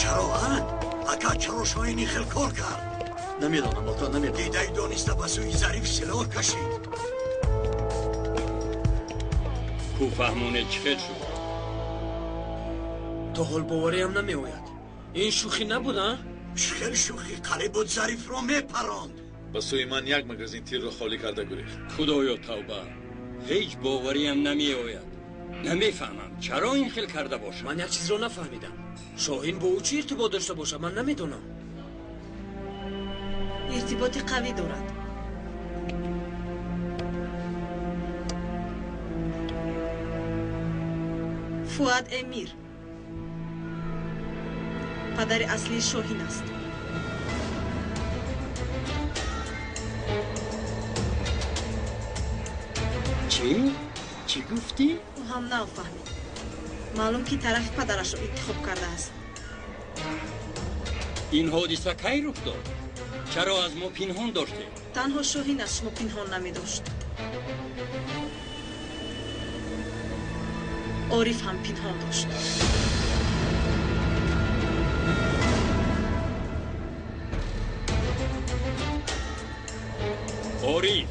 Чаро, а? Ака, чаро Шоҳин ин хел кор кард? Намедонам, Бота, намедонам. Дидаи дониста ба сӯи Зариф силоҳ кашид. Ку фаҳмонед чӣ хел шуд? То ҳол бовариам намеояд. Ин шӯхӣ набуд, а? Чӣ хел шӯхӣ? Қариб буд Зарифро мепаронд. Ба сӯи ман як магазин тирро холӣ карда гурехт. Худоё, тавба, ҳеҷ бовариам намеояд. Намефаҳмам чаро ин хел карда бошад. Ман як чизро нафаҳмидам. Шоҳин бо ӯ чӣ иртибот дошта бошад, ман намедонам. Иртиботи қавӣ дорад. Фуад Эмир падари аслии Шоҳин аст. Чӣ? Чӣ гуфтӣ? Ӯ ҳам нав фаҳмид. Маълум ки тарафи падарашро интихоб кардааст. Ин ҳодиса кай рух дод? Чаро аз мо пинҳон доштед? Танҳо Шоҳин аз шумо пинҳон намедошт. Ориф ҳам пинҳон дошт. Ориф!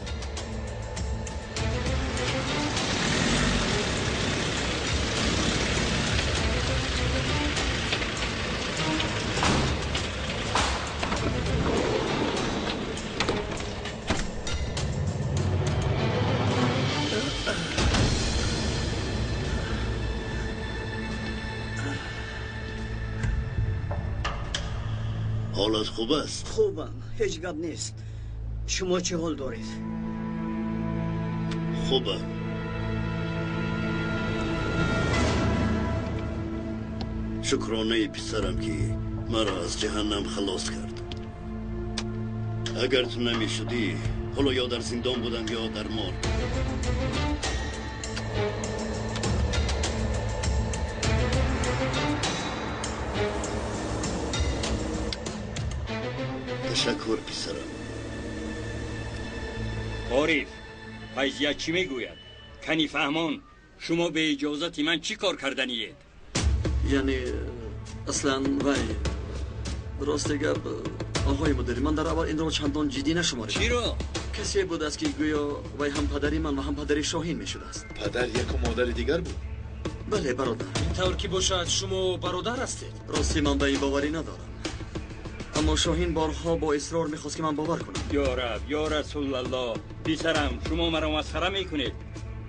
Ҳолат хуб аст? Хубам, ҳеҷ гап нест. Шумо чӣ ҳол доред? Хубам. Шукронаи писарам ки маро аз ҷаҳаннам халос кард. Агар ту намешудӣ, ҳоло ё дар зиндон будам ё дар морг. Ташаккур, писарам. Ориф, Файзия чӣ мегӯяд? Кани фаҳмон, шумо бе иҷозати ман чӣ кор карданиед? Яъне аслан вай, рости гап, оғои мудир, ман дар аввал инро чандон ҷиддӣ нашуморидам. Чиро? Касе будааст ки гӯё вай ҳам падари ман ва ҳам падари Шоҳин мешудааст. Падар яку модари дигар буд? Бале, бародар. Ин тавр ки бошад, шумо бародар ҳастед? Рости ман ба ин боварӣ надорам. Аммо Шоҳин борҳо бо исрор мехост ки ман бовар кунам. Ё Раб, ё Расулаллоҳ, писарам, шумо маро масхара мекунед.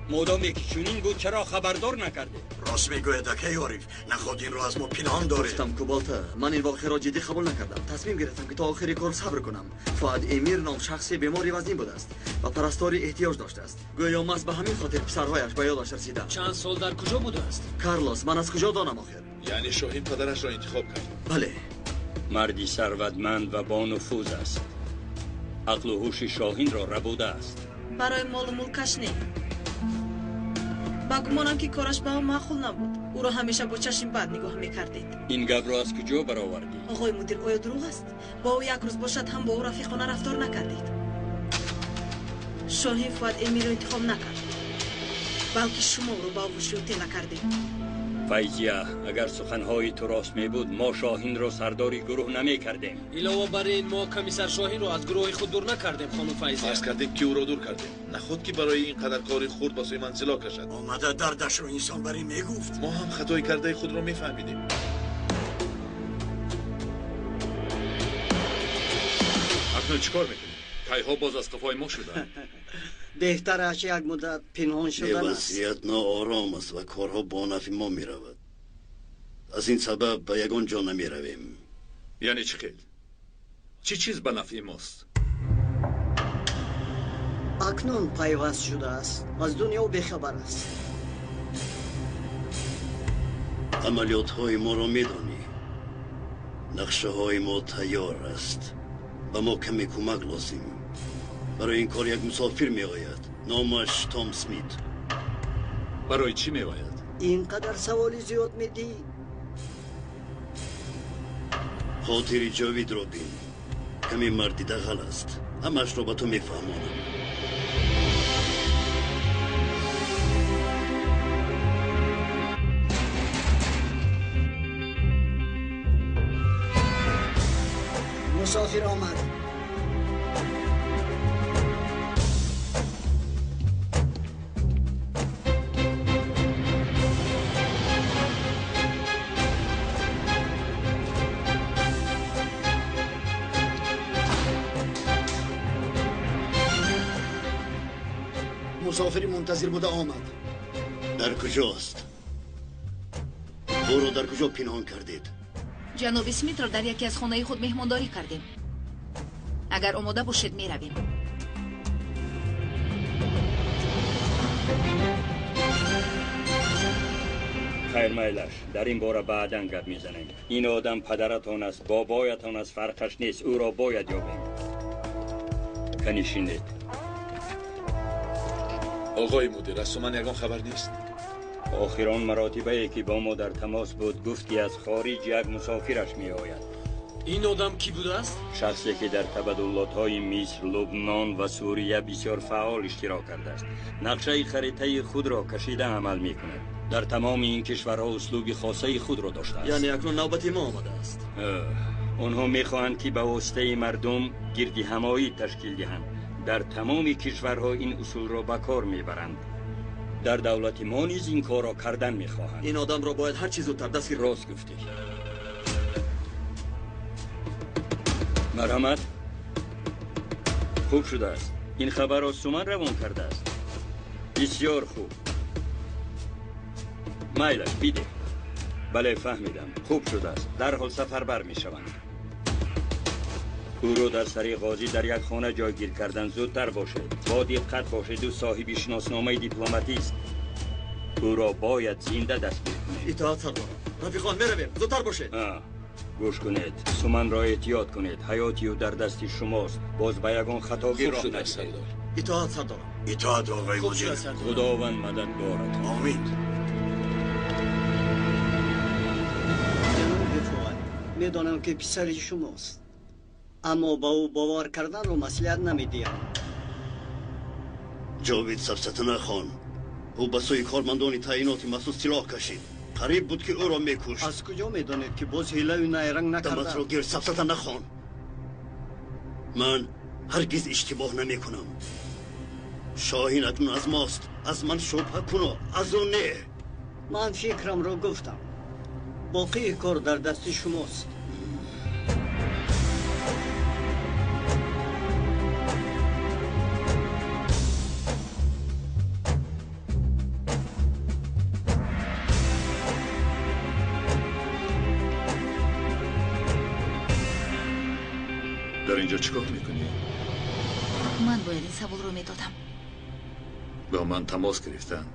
Модоме ки чунин буд, чаро хабардор накардед? Рост мегӯяд, акаи Ориф, наход инро аз мо пинҳон доред. Гуфтам Куболта, ман ин воқеаро ҷиддӣ қабул накардам. Тасмим гирифтам ки то охири кор сабр кунам. Фуад Эмир ном шахси бемори вазнин будааст ва парастори эҳтиёҷ доштааст. Гӯё маҳз ба ҳамин хотир писарҳояш ба ёдаш расиданд. Чанд сол дар куҷо будааст? Карлос, ман аз куҷо донам охир? Яъне Шоҳин падарашро интихоб кард? Бале. Марди сарватманд ва бонуфуз аст. Ақлу ҳуши Шоҳинро рабудааст. Барои молу мулкаш не. Ба гумонам ки кораш ба ӯ маъқул набуд. Ӯро ҳамеша бо чашми бад нигоҳ мекардед. Ин гапро аз куҷо баровардӣ? Оғои мудир, оё дурӯғ аст? Бо ӯ як рӯз бошад ҳам бо ӯ рафиқона рафтор накардед. Шоҳин Фуад Эмирро интихоб накард, балки шумо ӯро ба оғӯши ӯ тела кардед. Файзия, агар суханҳои ту рост мебуд, мо Шоҳинро сардори гурӯҳ намекардем. Илова бар ин, мо комиссар Шоҳинро аз гурӯҳи худ дур накардем, хонум Файзия. Фарз кардем ки ӯро дур кардем. Наход ки барои ин қадар кори хурд ба сӯи ман силоҳ кашад. Омада дардашро инсон бар ин мегуфт. Мо ҳам хатои кардаи худро мефаҳмидем. Акнун чӣ кор мекунем? Кайҳо боз аз қафои мо шуданд. Беҳтараш як муддат пинҳон шудан аст. Вазъият ноором аст ва корҳо бо нафъи мо меравад. Аз ин сабаб ба ягон ҷо намеравем. Яъне чӣ хел? Чӣ чиз ба нафъи мост? Акнун пайваст шудааст, аз дунё бехабар аст. Амалиётҳои моро медонӣ. Нақшаҳои мо тайёр аст. Ба мо каме кӯмак лозим. Барои ин кор як мусофир меояд. Номаш Том Смит. Барои чӣ меояд? Ин қадар саволи зиёд медиҳӣ? Хотири ҷовидро бин. Каме марди дағал аст. Ҳамаашро ба ту мефаҳмонам. Мусофир омад. Мусофири мунтазир буда омад. Дар куҷост? Ӯро дар куҷо пинҳон кардед? Ҷаноби Смитро дар яке аз хонаи худ меҳмондорӣ кардем. Агар омода бошед, меравем. Хайр, майлаш, дар ин бора баъдан гап мезанем. Ин одам падаратон аст, бобоятон аст, фарқаш нест, ӯро бояд ёбем. Канишинед. Оғои мудир, аз Суман ягон хабар нест? Охир он маротибае ки бо мо дар тамос буд, гуфт ки аз хориҷ як мусофираш меояд. Ин одам кӣ будааст? Шахсе ки дар табаддулотҳои Миср, Лубнон ва Сурия бисёр фаъол иштирок кардааст. Нақшаи харитаи худро кашида амал мекунад. Дар тамоми ин кишварҳо услуби хосаи худро доштааст. Яъне акнун навбати мо омадааст. Онҳо мехоҳанд ки ба воситаи мардум гирди ҳамоӣ ташкил диҳанд. Дар тамоми кишварҳо ин усулро ба кор мебаранд. Дар давлати мо низ ин корро кардан мехоҳанд. Ин одамро бояд ҳар чӣ зудтар дастгир. Рост гуфтӣ. Марҳамат. Хуб шудааст. Ин хабарро Суман равон кардааст. Бисёр хуб. Майлаш, бидеҳ. Бале, фаҳмидам. Хуб шудааст. Дарҳол сафарбар мешаванд. Ӯро дар сари ғозӣ дар як хона ҷойгир кардан зудтар бошед. Бо диққат бошед, ӯ соҳиби шиносномаи дипломатист. Ӯро бояд зинда дастгир кунед. Итоат сардорам. Рафиқон, меравем. Зудтар бошед. Гӯш кунед. Суманро эҳтиёт кунед. Ҳаёти ӯ дар дасти шумост. Боз ба ягон хатогӣ роҳ надиҳед. Итоат сардорам. Итоат оғои мудир. Худованд мададгорат. Омин. Ҷаноби Фуад, медонам ки писари шумост, аммо ба ӯ бовар карданро маслиҳат намедиҳам. Ҷовид сафсата нахон. Ӯ ба сӯи кормандони таъиноти махсус силоҳ кашид. Қариб буд ки ӯро мекушт. Аз куҷо медонед ки боз ҳилаю найранг накарда? Даматро гир, сафсата нахон. Ман ҳаргиз иштибоҳ намекунам. Шоҳин акнун аз мост. Аз ман шубҳа куно, аз ӯ не. Ман фикрамро гуфтам. Боқии кор дар дасти шумост. Дар инҷо чӣ кор мекунӣ? Ман бояд ин саволро медодам. Ба ман тамос гирифтанд.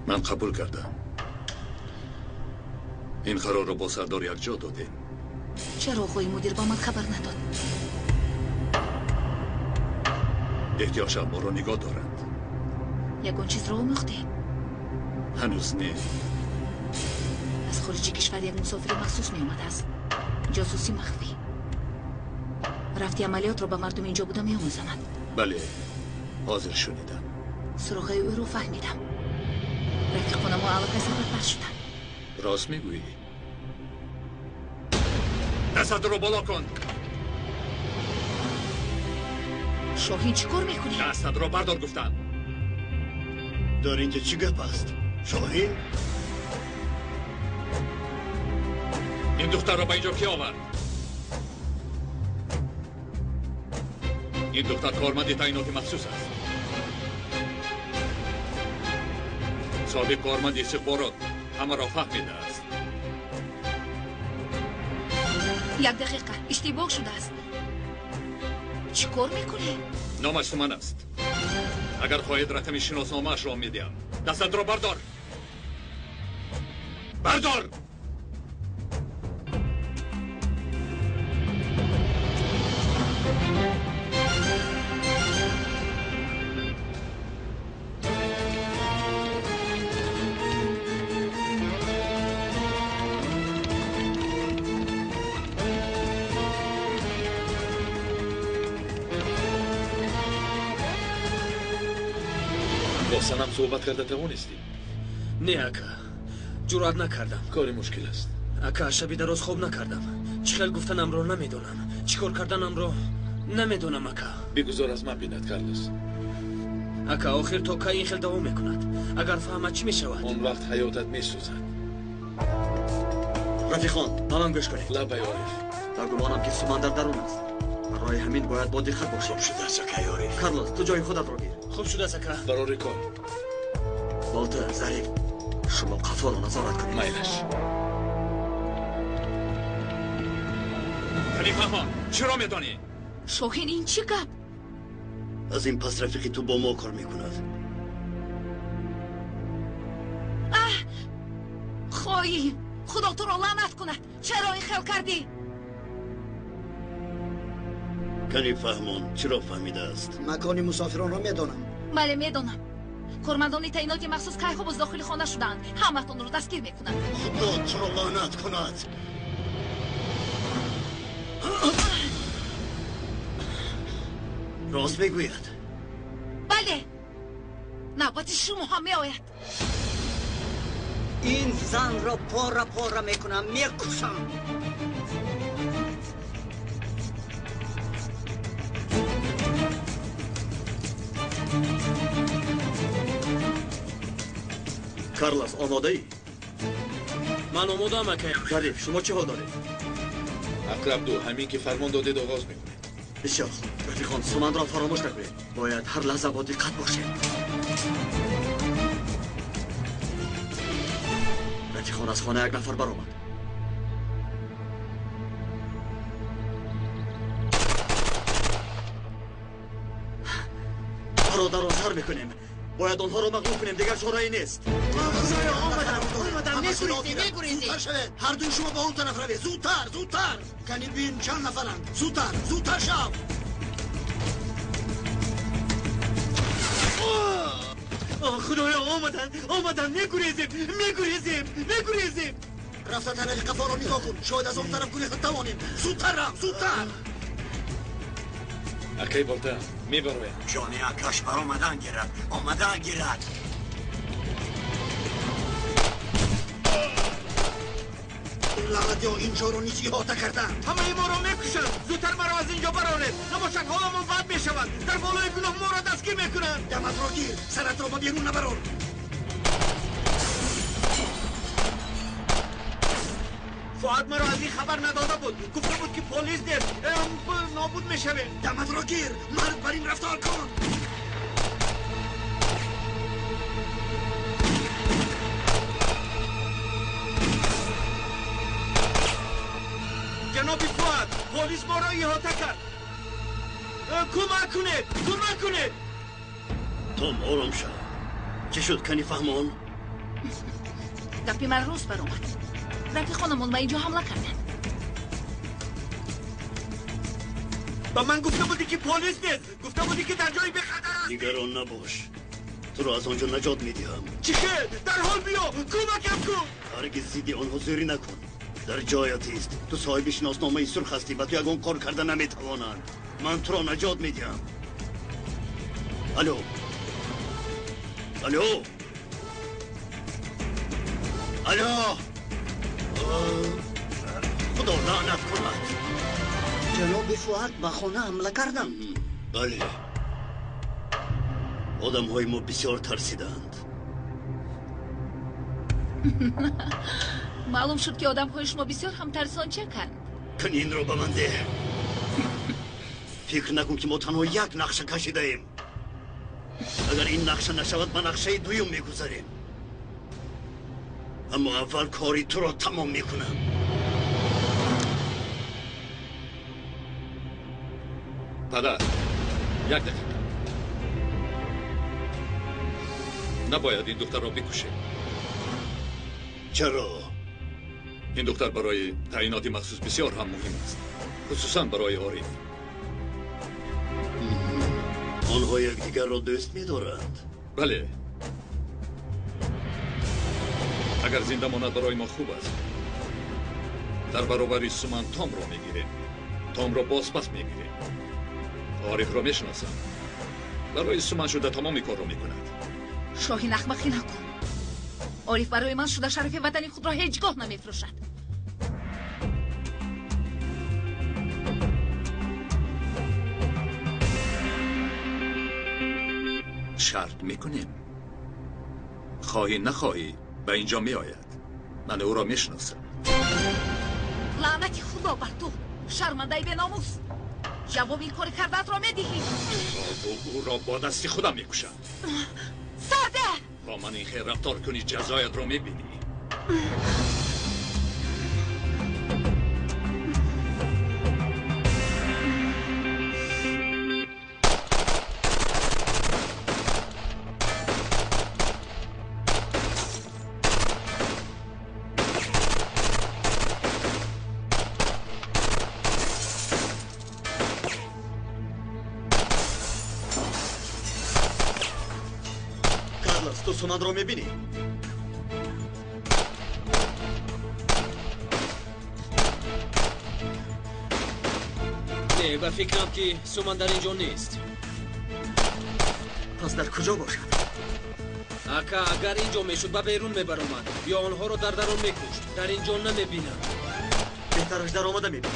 Ман қабул кардам. Ин қарорро бо сардор якҷо додем. Чаро оғои мудир ба ман хабар надод? Эҳтиёт шав, моро нигоҳ доранд. Ягон чизро омӯхтед? Ҳанӯз не. Аз хориҷи кишвар як мусофири махсус меомадааст. Ҷосуси махфӣ. Рафти амалиётро ба мардум инҷо буда меомӯзонад. Бале, ҳозир шунидам. Суроғаи ӯро фаҳмидам. Рафиқонамо аллакай сафарбар шуданд. Рост мегӯӣ? Дастатро боло кун. Шоҳин, чӣ кор мекунӣ? Дастатро бардор гуфтам. Дар инҷо чӣ гап аст? Шоҳин? Ин духтарро ба инҷо кӣ овард? Ин духтар корманди таъиноти махсус аст. Собиқ корманди истихборот ҳамаро фаҳмидааст. Як дақиқа, иштибоҳ шудааст. Чӣ кор мекунӣ? Номаш Суман аст. Агар хоҳед рақами шиносномаашро медиҳам. Дастатро бардор. Бардор! Санам суҳбат карда тавонистӣ? Не, ака, ҷуръат накардам. Кори мушкил аст. Ака, шаби дароз хоб накардам. Чӣ хел гуфтанамро намедонам. Чӣ кор карданамро намедонам, ака. Бигузор аз ман бинад, Карлос. Ака, охир то кай ин хел давом мекунад? Агар фаҳмад, чӣ мешавад? Он вақт ҳаётат месӯзад. Рафиқон, ба ман гӯш кунед. Лабай, Ориф. Дар гумонам, ки Суман дар дарун аст. Барои ҳамин бояд бо диққат бошем. Хуб шудааст, акай Ориф. Карлос, ту ҷои худатро гир. Хуб шудааст, ака. Барори кор. Болта, Зариф, шумо қафоро назорат кунед. Майлаш. Кани фаҳмон, чиро медонӣ? Шоҳин, ин чӣ гап? Аз ин пас рафиқи ту бо мо кор мекунад. Аҳ, хоин! Худо туро лаънат кунад! Чаро ин хел кардӣ? Кани фаҳмон, чиро фаҳмидааст? Макони мусофиронро медонам. Бале, медонам. Кормандони таъиноти махсус кайҳо боз дохили хона шудаанд. Ҳаматонро дастгир мекунанд. Худо туро лаънат кунад! Рост мегӯяд. Бале, навбати шумо ҳам меояд. Ин занро пора пора мекунам, мекушам. Карлос, омодаӣ? Ман омодаам, акаям. Зариф, шумо чӣ ҳол доред? Ақраб ду, ҳамин ки фармон додед, оғоз мекунед. Бисёр хуб. Рафиқон, Суманро фаромӯш накунед. Бояд ҳар лаҳза бо диққат бошем. Рафиқон, аз хона як нафар баромад. Бародарон, сар мекунем. Бояд онҳоро мағлуб кунем, дигар чорае нест. Худоё, омадам, омадам, мегурезем, мегурезем. Зудтар шавед, ҳар дуи шумо ба он тараф равед. Зудтар, зудтар. Кани бин чанд нафаранд. Зудтар, зудтар шав. Худоё, омаданд, омаданд, мегурезем, мегурезем, мегурезем. Рафта тарафи қафоро нигоҳ кун, шояд аз он тараф гурехта тавонем. Зудтар рав, зудтар. Акай Болта, мебароям. Ҷони акаш баромадан гирад, омадан гирад. Лаънатиҳо инҷоро низ иҳота карданд. Ҳамаи моро мекушанд. Зудтар маро аз инҷо бароред, набошад ҳоламон бад мешавад. Дар болои гуноҳ моро дастгир мекунанд. Даматро гир, саратро ба берун набарор. Фуад маро аз ин хабар надода буд. Гуфта буд, ки полис нест, нобуд мешавем. Даматро гир, мард бар ин рафтор кун. Ҷаноби Фуад, полис моро иҳота кард. Кӯмак кунед, кӯмак кунед. Том, ором шав. Чӣ шуд, кани фаҳмон? Гапи ман рост баромад. Рафиқонамон ба инҷо ҳамла карданд. Ба ман гуфта будӣ, ки полис нест. Гуфта будӣ, ки дар ҷои бехатар аст. Нигарон набош, туро аз он ҷо наҷот медиҳам. Чӣ хел? Дарҳол биё, кӯмакам кун. Ҳаргиз зидди онҳо зӯрӣ накун. Дар ҷоят ист. Ту соҳиби шиносномаи сурх ҳастӣ, ба ту ягон кор карда наметавонанд. Ман туро наҷот медиҳам. Алло, алло, алло! Худо лаънат кунад. Ҷаноби Фуад, ба хона ҳамла карданд. Бале, одамҳои мо бисёр тарсиданд. Маълум шуд, ки одамҳои шумо бисёр ҳам тарсончаканд. Кани инро ба ман деҳ. Фикр накун, ки мо танҳо як нақша кашидаем. Агар ин нақша нашавад, ба нақшаи дуюм мегузарем. Аммо аввал кори туро тамом мекунам. Падар, як дақиқа. Набояд ин духтарро бикушем. Чаро? Ин духтар барои таъиноти махсус бисёр ҳам муҳим аст, хусусан барои Ориф. Онҳо якдигарро дӯст медоранд. Бале, агар зинда монад, барои мо хуб аст. Дар баробари Суман Томро мегирем. Томро бозпас мегирем. Орифро мешиносам. Барои Суман шуда тамоми корро мекунад. Шоҳин, ахмақӣ накун. Ориф барои ман шуда шарафи ватани худро ҳеҷ гоҳ намефурӯшад. شرط میکنیم. خواهی نخواهی به اینجا میآید. من او را میشناسم. لعنت خدا بر تو، شرمنده به ناموس. جواب این کار کردت را میدهی. او را با دستی خودم میکشم. ساده با من این خیر رفتار کنی جزایت را میبینی. سومن رو میبینی؟ نه، به فکرم که سومن در اینجا نیست. پس در کجا باشد؟ اکا اگر اینجا میشد به بیرون میبرآمد یا آنها رو در درون میکشت. در اینجا نمیبینم. بهترش در آمده میبینم.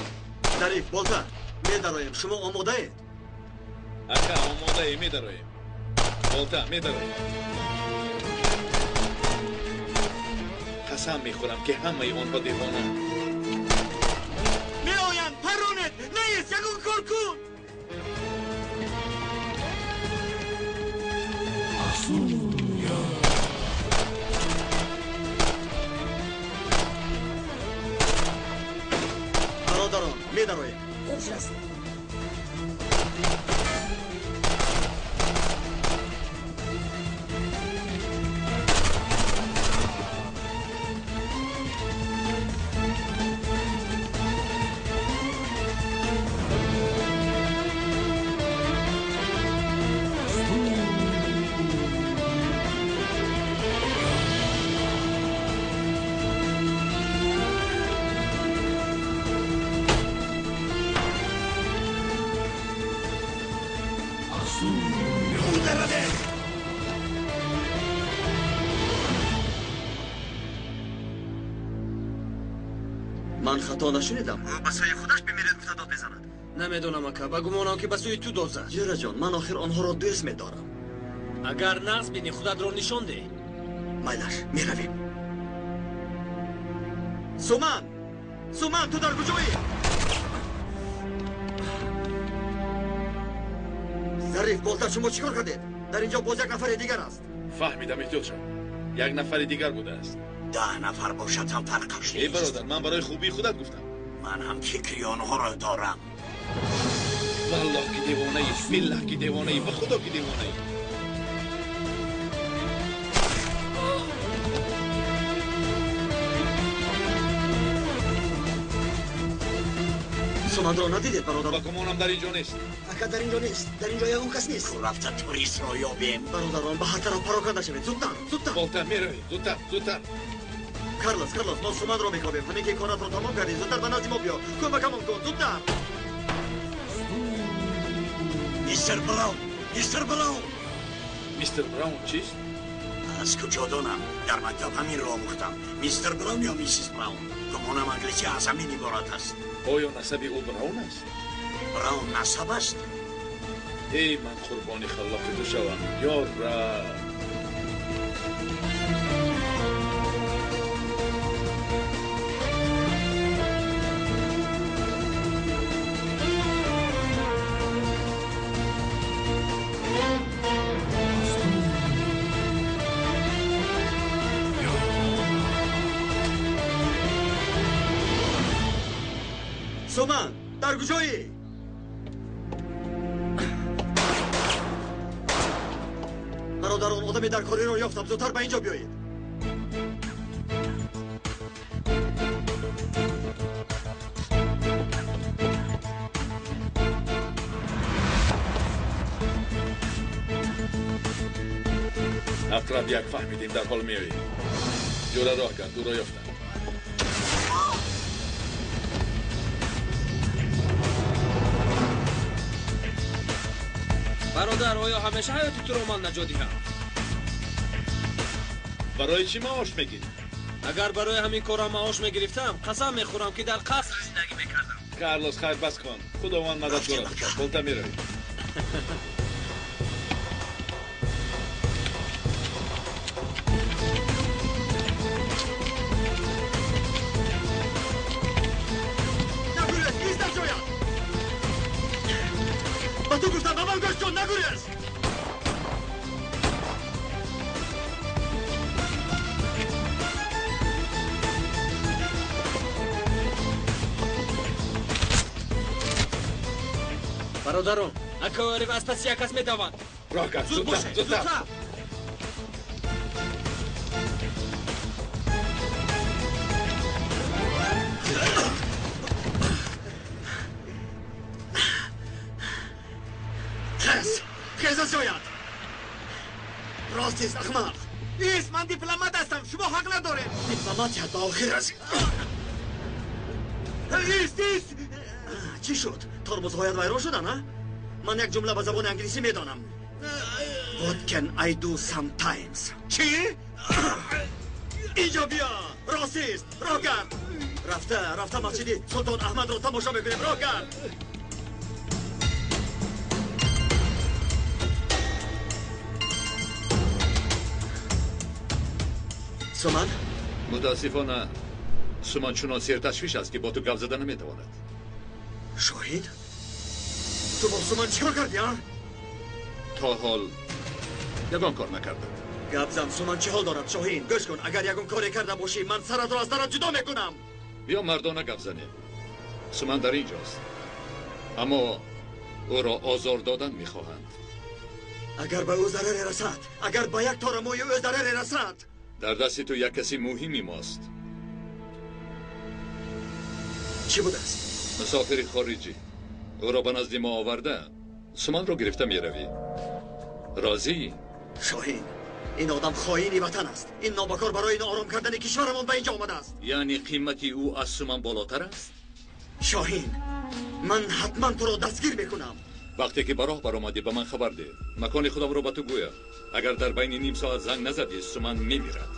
ظریف، بالتر، میدرایم. شما آماده اید؟ اکا آماده ایم، میدرایم. بالتر، میدرایم. قسم میخورم که همه آنها دیوانند. میآیند، پرونت، نیست، یکون کار کن. برادران، میدرویم. خوش است. من خطا نشنیدم. او به سوی خودش بمیرد گفته داد بزند. نمیدونم اکا، به گمانم که به سوی تو داد زد. جیره جان، من آخر آنها را دوست میدارم. اگر نقص بینی خودت را نشان ده. مایلش، میرویم. سومن، سومن، تو در کجایی؟ ظریف، بالتر، شما چیکار کردید؟ در اینجا باز یک نفر دیگر است. فهمیدم، احتیاط شو. یک نفر دیگر بوده است. 10 نفر باشد هم فرقش نیست. ای برادر، من برای خوبی خودت گفتم. من هم فکری آنها را دارم. والله که دیوانه ای، بالله که دیوانه ای، به خدا که دیوانه ای. سومن را ندیدید برادر؟ با گمانم در اینجا نیست. اکا در اینجا نیست، در اینجا یگون کس نیست. رفته توریست را یابیم. برادران، به هر طرف پراکنده شوید. زودتر، زودتر. بالتر، میرویم. زودتر، زودتر. کارلوس، کارلوس، ما سومن را میکوبیم. همین که کارت را تمام کردی زودتر به نزد ما بیا. کمکمون کن، زودتر. میستر براون، میستر براون. میستر براون چیست؟ از کجا دانم؟ در مکتب همین را آموختم. میستر براون یا میسیس براون؟ گمانم انگلیسی از همین عبارت است. آیا نسب او براون است؟ براون نسب است؟ ای من قربانی خلاق تو شوم یا رب. سومن، در کجایی؟ برادران، آدم در کاری را یافتم. زودتر به اینجا بیایید. اقرب یک فهمیدیم در حال میاییم. جوره راه کرد، او را یافتم. برادر، آیا همیشه حیات تو رو من نجات دهم؟ برای چی معاش میگیری؟ اگر برای همین کارم معاش میگرفتم، قسم میخورم که در قصر زندگی میکردم. کارلوس، خیر بس کن. خداوند مددگارت باشد. بولتا میروی. Нагурез! Бародарон, акаи Ориф аз паси як кас медавад. Роҳ кард, Зуд бошед, зудтар! зудтар! Хез! Хез аз ҷоят! Рост ист, ахмақ! Ист, ман дипломат ҳастам, шумо ҳақ надоред. Дипломатият ба охир расид. Ист, ист! Чӣ шуд? Тормозҳоят вайрон шуданд, а? Ман як ҷумла ба забони англисӣ медонам. What can I do sometimes? Чӣ? Инҷо биё! Рост ист! Роҳ гард! Рафта, рафта масҷиди Султон Аҳмадро тамошо мекунем. Роҳ гард! Суман? Мутаассифона, Суман чунон серташвиш аст, ки бо ту гап зада наметавонад. Шоҳид? Ту бо Суман чӣ кор кардӣ, а? То ҳол ягон кор накардам. Гап зан, Суман чӣ ҳол дорад, Шоҳин? Гӯш кун, агар ягон коре карда бошӣ, ман саратро аз танат ҷудо мекунам. Биё мардона гап занем. Суман дар ин ҷост, аммо ӯро озор додан мехоҳанд. Агар ба ӯ зараре расад, агар ба як тора мӯи ӯ зараре расад, Дар дасти ту як каси муҳими мост. Чӣ будааст? Мусофири хориҷӣ. Ӯро ба назди мо оварда, Суманро гирифта меравӣ. Розӣ? Шоҳин, ин одам хоини ватан аст. Ин нобакор барои ноором кардани кишварамон ба инҷо омадааст. Яъне қимати ӯ аз Суман болотар аст? Шоҳин, ман ҳатман туро дастгир мекунам. Вақте ки ба роҳ баромадӣ, ба ман хабар деҳ. Макони худамро ба ту гӯям. Агар дар байни ним соат занг назадӣ, Суман мемирад.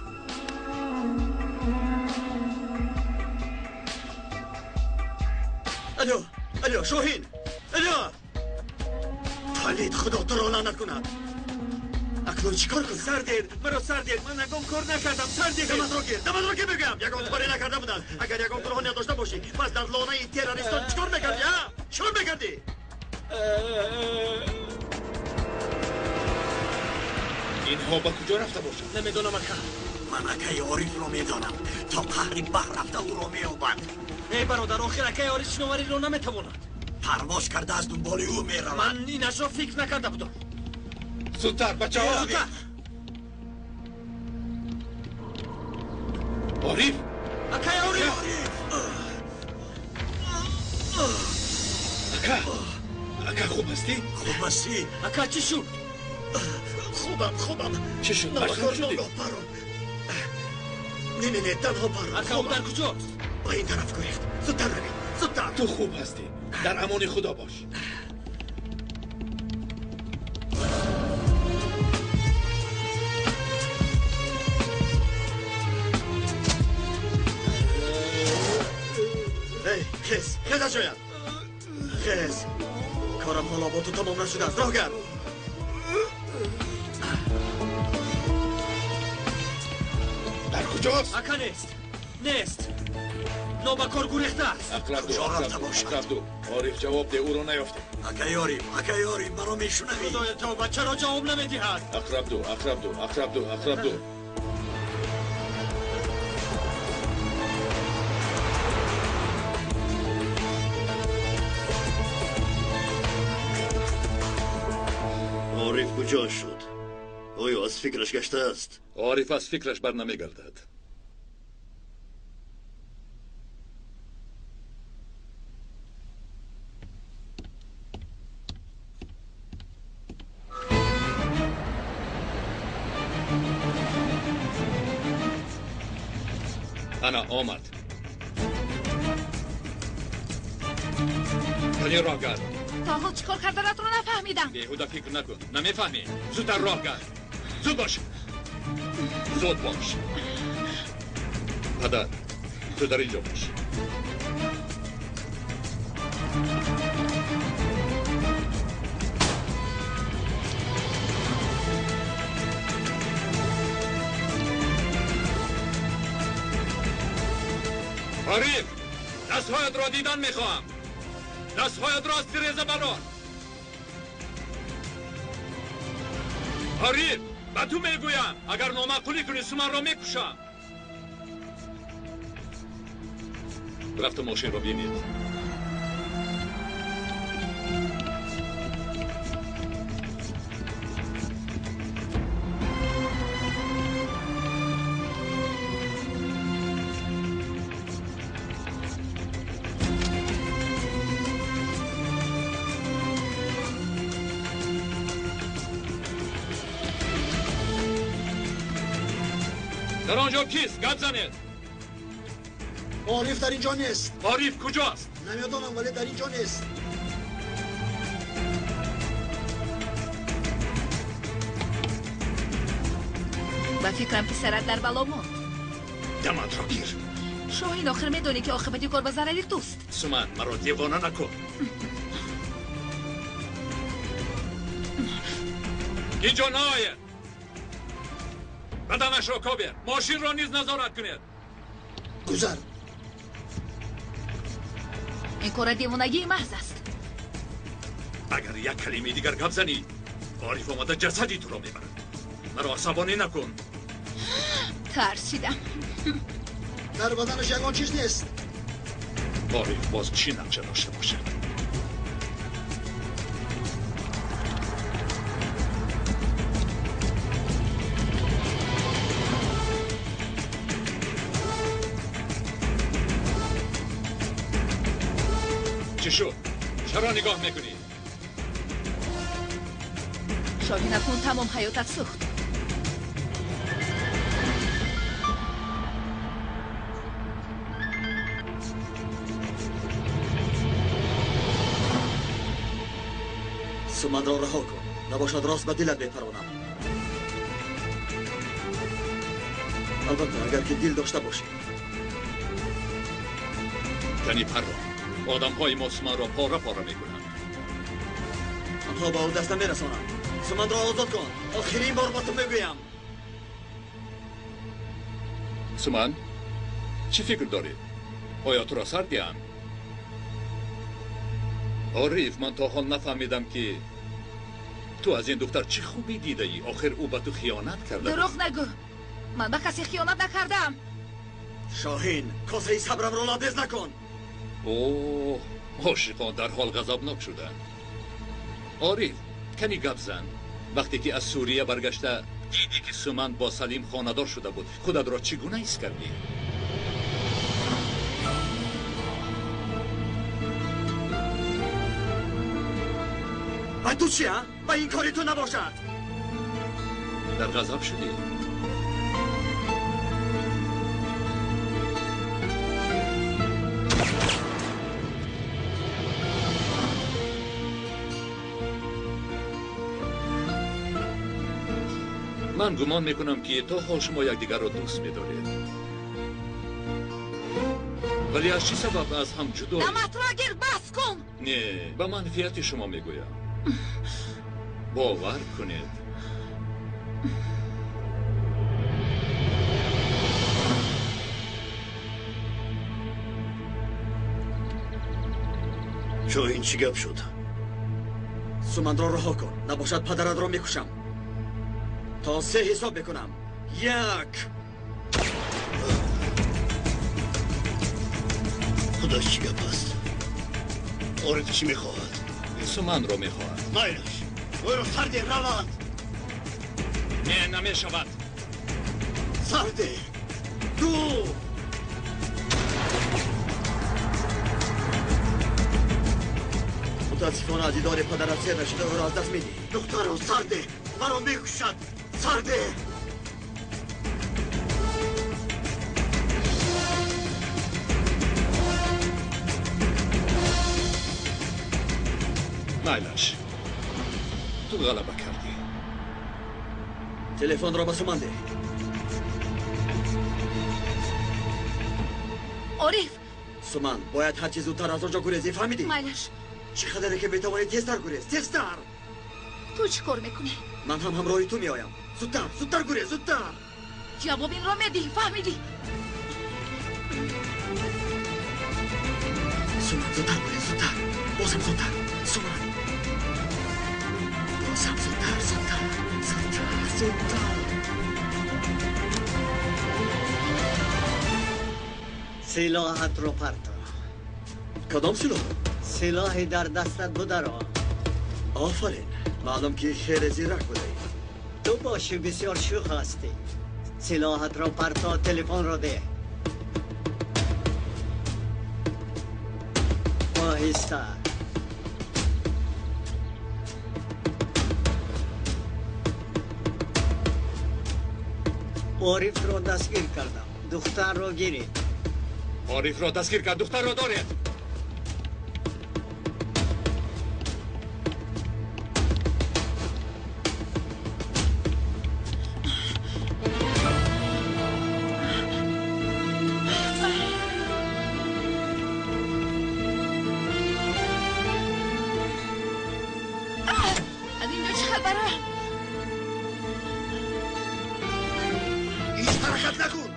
Алло, алло, Шоҳин! Алло! Палид, худо туро лаънат кунад. Акнун чӣ кор кунам? Сар диҳед, маро сар диҳед, ман ягон кор накардам, сар диҳед. Даматро гир, даматро гир мегӯям. Ягон коре накарда будааст. Агар ягон гуноҳ надошта бошӣ, пас дар лонаи террористон чӣ кор мекардӣ, а? Чӣ кор мекардӣ? Инҳо ба куҷо рафта бошанд? Намедонам, ака. Ман акаи Орифро медонам. То қаҳри баҳр рафта ӯро меёбад. Эй бародар, охир акаи Ориф шиновариро наметавонад. Парвоз карда аз дунболи ӯ меравад. Ман инашро фикр накарда будам. Зудтар, бачаҳо! Зудтар! Ориф! Акаи Ориф! Ака! Ака, хуб ҳастӣ? Хуб ҳастӣ? Ака, чӣ шуд? Хубам, хубам. Чӣ шуд? Набакор Машғул шудӣ? ногоҳ парон. Не, не, не, танҳо парон. Ака, ӯ дар куҷост? Ба ин тараф гурехт. Зудтар равед, зудтар. Ту хуб ҳастӣ. Дар амони Худо бош. Эй, хез, хез аз ҷоят. Хез. Корам ҳоло бо ту тамом нашудааст. Роҳ гард. Дар куҷост? Ака нест. Нест. Нобакор гурехтааст. Ақраб ду, Куҷо ақраб рафта ду, бошад? ақраб ду. Ориф, ҷавоб деҳ, ӯро наёфтем. Акаи Ориф, акаи Ориф, маро мешунавӣ? Худоё тавба, чаро ҷавоб намедиҳад? Ақраб ду, ақраб ду, ақраб ду, ақраб ду. Ориф куҷо шуд? Оё аз фикраш гаштааст? Ориф аз фикраш бар намегардад. Ана омад. Кани роҳ гард. То ҳол чӣ кор карданатро нафаҳмидам. Беҳуда фикр накун. Намефаҳмӣ? Зудтар роҳ гард. Зуд бош. Зуд бош. Падар, ту дар ин ҷо бош. Ориф, дастҳоятро дидан мехоҳам. Дастҳоятро аз тиреза барор. Ориф, ба ту мегӯям, агар номаъқулӣ кунӣ Суманро мекушам. Рафта мошинро бинед. Дар он ҷо кист? Гап занед. Ориф дар ин ҷо нест. Ориф куҷост? Намедонам, вале дар ин ҷо нест. Ба фикрам писарат дар бало монд. Даматро гир. Шоҳин, охир медонӣ ки оқибати кор ба зарари туст. Суман, маро девона накун. Инҷо наояд. Баданашро кобед. Мошинро низ назорат кунед. Гузар. Ин кора девонагии маҳз аст. Агар як калимаи дигар гап занӣ, Ориф омада ҷасади туро мебарад. Маро асабонӣ накун. Тарсидам. Дар баданаш ягон чиз нест. Ориф боз чӣ нақша дошта бошад? Чӣ шуд? Чаро нигоҳ мекунӣ? Шоҳин, акнун тамом ҳаётат сӯхт. Суманро раҳо кун, набошад рост ба дилат мепаронам. Албатта, агар ки дил дошта бошӣ. Кани паррон. Одамҳои мо Суманро пора-пора мекунанд. Онҳо ба ӯ даст намерасонанд. Суманро озод кун. Охирин бор ба ту мегӯям. Суман, чӣ фикр дорӣ? Оё туро сар диҳам? Ориф, ман то ҳол нафаҳмидам ки ту аз ин духтар чӣ хубӣ дидаӣ. Охир ӯ ба ту хиёнат карда. Дурӯғ нагӯ. Ман ба касе хиёнат накардам. Шоҳин, косаи сабрамро лабрез накун. Оҳ, ошиқон дар ҳол ғазабнок шуданд. Ориф, кани гап зан. Вақте ки аз Сурия баргашта дидӣ ки Суман бо Салим хонадор шуда буд, худатро чӣ гуна ҳис кардӣ? Ба ту чи, а? Ба ин кори ту набошад. Дар ғазаб шудӣ? Ман гумон мекунам ки то ҳол шумо якдигарро дӯст медоред. Вале аз чӣ сабаб аз ҳам ҷудоед? Даматро гир, бас кун! Не, ба манфиати шумо мегӯям. Бовар кунед. Шоҳин, чӣ гап шуд? Суманро раҳо кун, набошад падаратро мекушам. То се ҳисоб мекунам. Як. Худо, чӣ гап аст? Ориф чӣ мехоҳад? Суманро мехоҳад. Майлаш, ӯро сарде равад. Не, намешавад. Сарде. Ду. Мутаассифона аз дидори падарат сер нашуда ӯро аз даст медиҳӣ. Духтаро сарде, маро мекушад. Сарде. Майлаш, ту ғалаба кардӣ. Телефонро ба Суман деҳ. Ориф! Суман, бояд ҳарчи зудтар аз он ҷо гурезӣ, фаҳмидӣ? Майлаш. Чӣ қадаре ки метавонӣ тезтар гурез, тезтар! Ту чӣ кор мекунӣ? Ман ҳам ҳамроҳи ту меоям. Зудтар, зудтар гурез, зудтар! Ҷавоб инро медиҳӣ, фаҳмидӣ? Суман, зудтар гурез, зудтар! Бозам зудтар! Суман! Бозам зудтар, зудтар, зудтар! Силоҳатро парто. Кадом силоҳ? Силоҳи дар дастат бударо. Офарин, маълум ки хеле зирак будаӣ. Ту бошӣ бисёр шӯх ҳастӣ. Силоҳатро парто, телефонро деҳ. Оҳиста. Орифро дастгир кардам. Духтарро гирифт. Орифро дастгир кард, духтарро доред. Аз инҷо чӣ хабара? Ҳеҷ ҳаракат накун.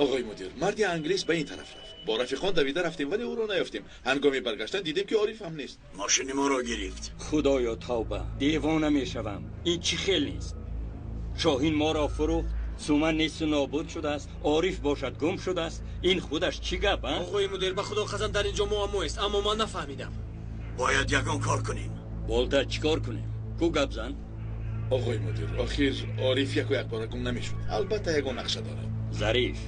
Оғои мудир, марди англис ба ин тараф рафт. Бо рафиқон давида рафтем, вале ӯро наёфтем. Ҳангоми баргаштан дидем, ки Ориф ҳам нест. Мошини моро гирифт. Худоё, тавба, девона мешавам. Ин чӣ хел нест? Шоҳин моро фурӯхт, Суман несту нобуд шудааст, Ориф бошад гум шудааст. Ин худаш чӣ гап, а? Оғои мудир, ба худо қасам, дар инҷо муаммоест, аммо ман нафаҳмидам. Бояд ягон кор кунем. Болта, чӣ кор кунем? Ку гап зан? Оғои мудир, охир Ориф яку якбора гум намешуд. Албатта ягон нақша дорад. Зариф,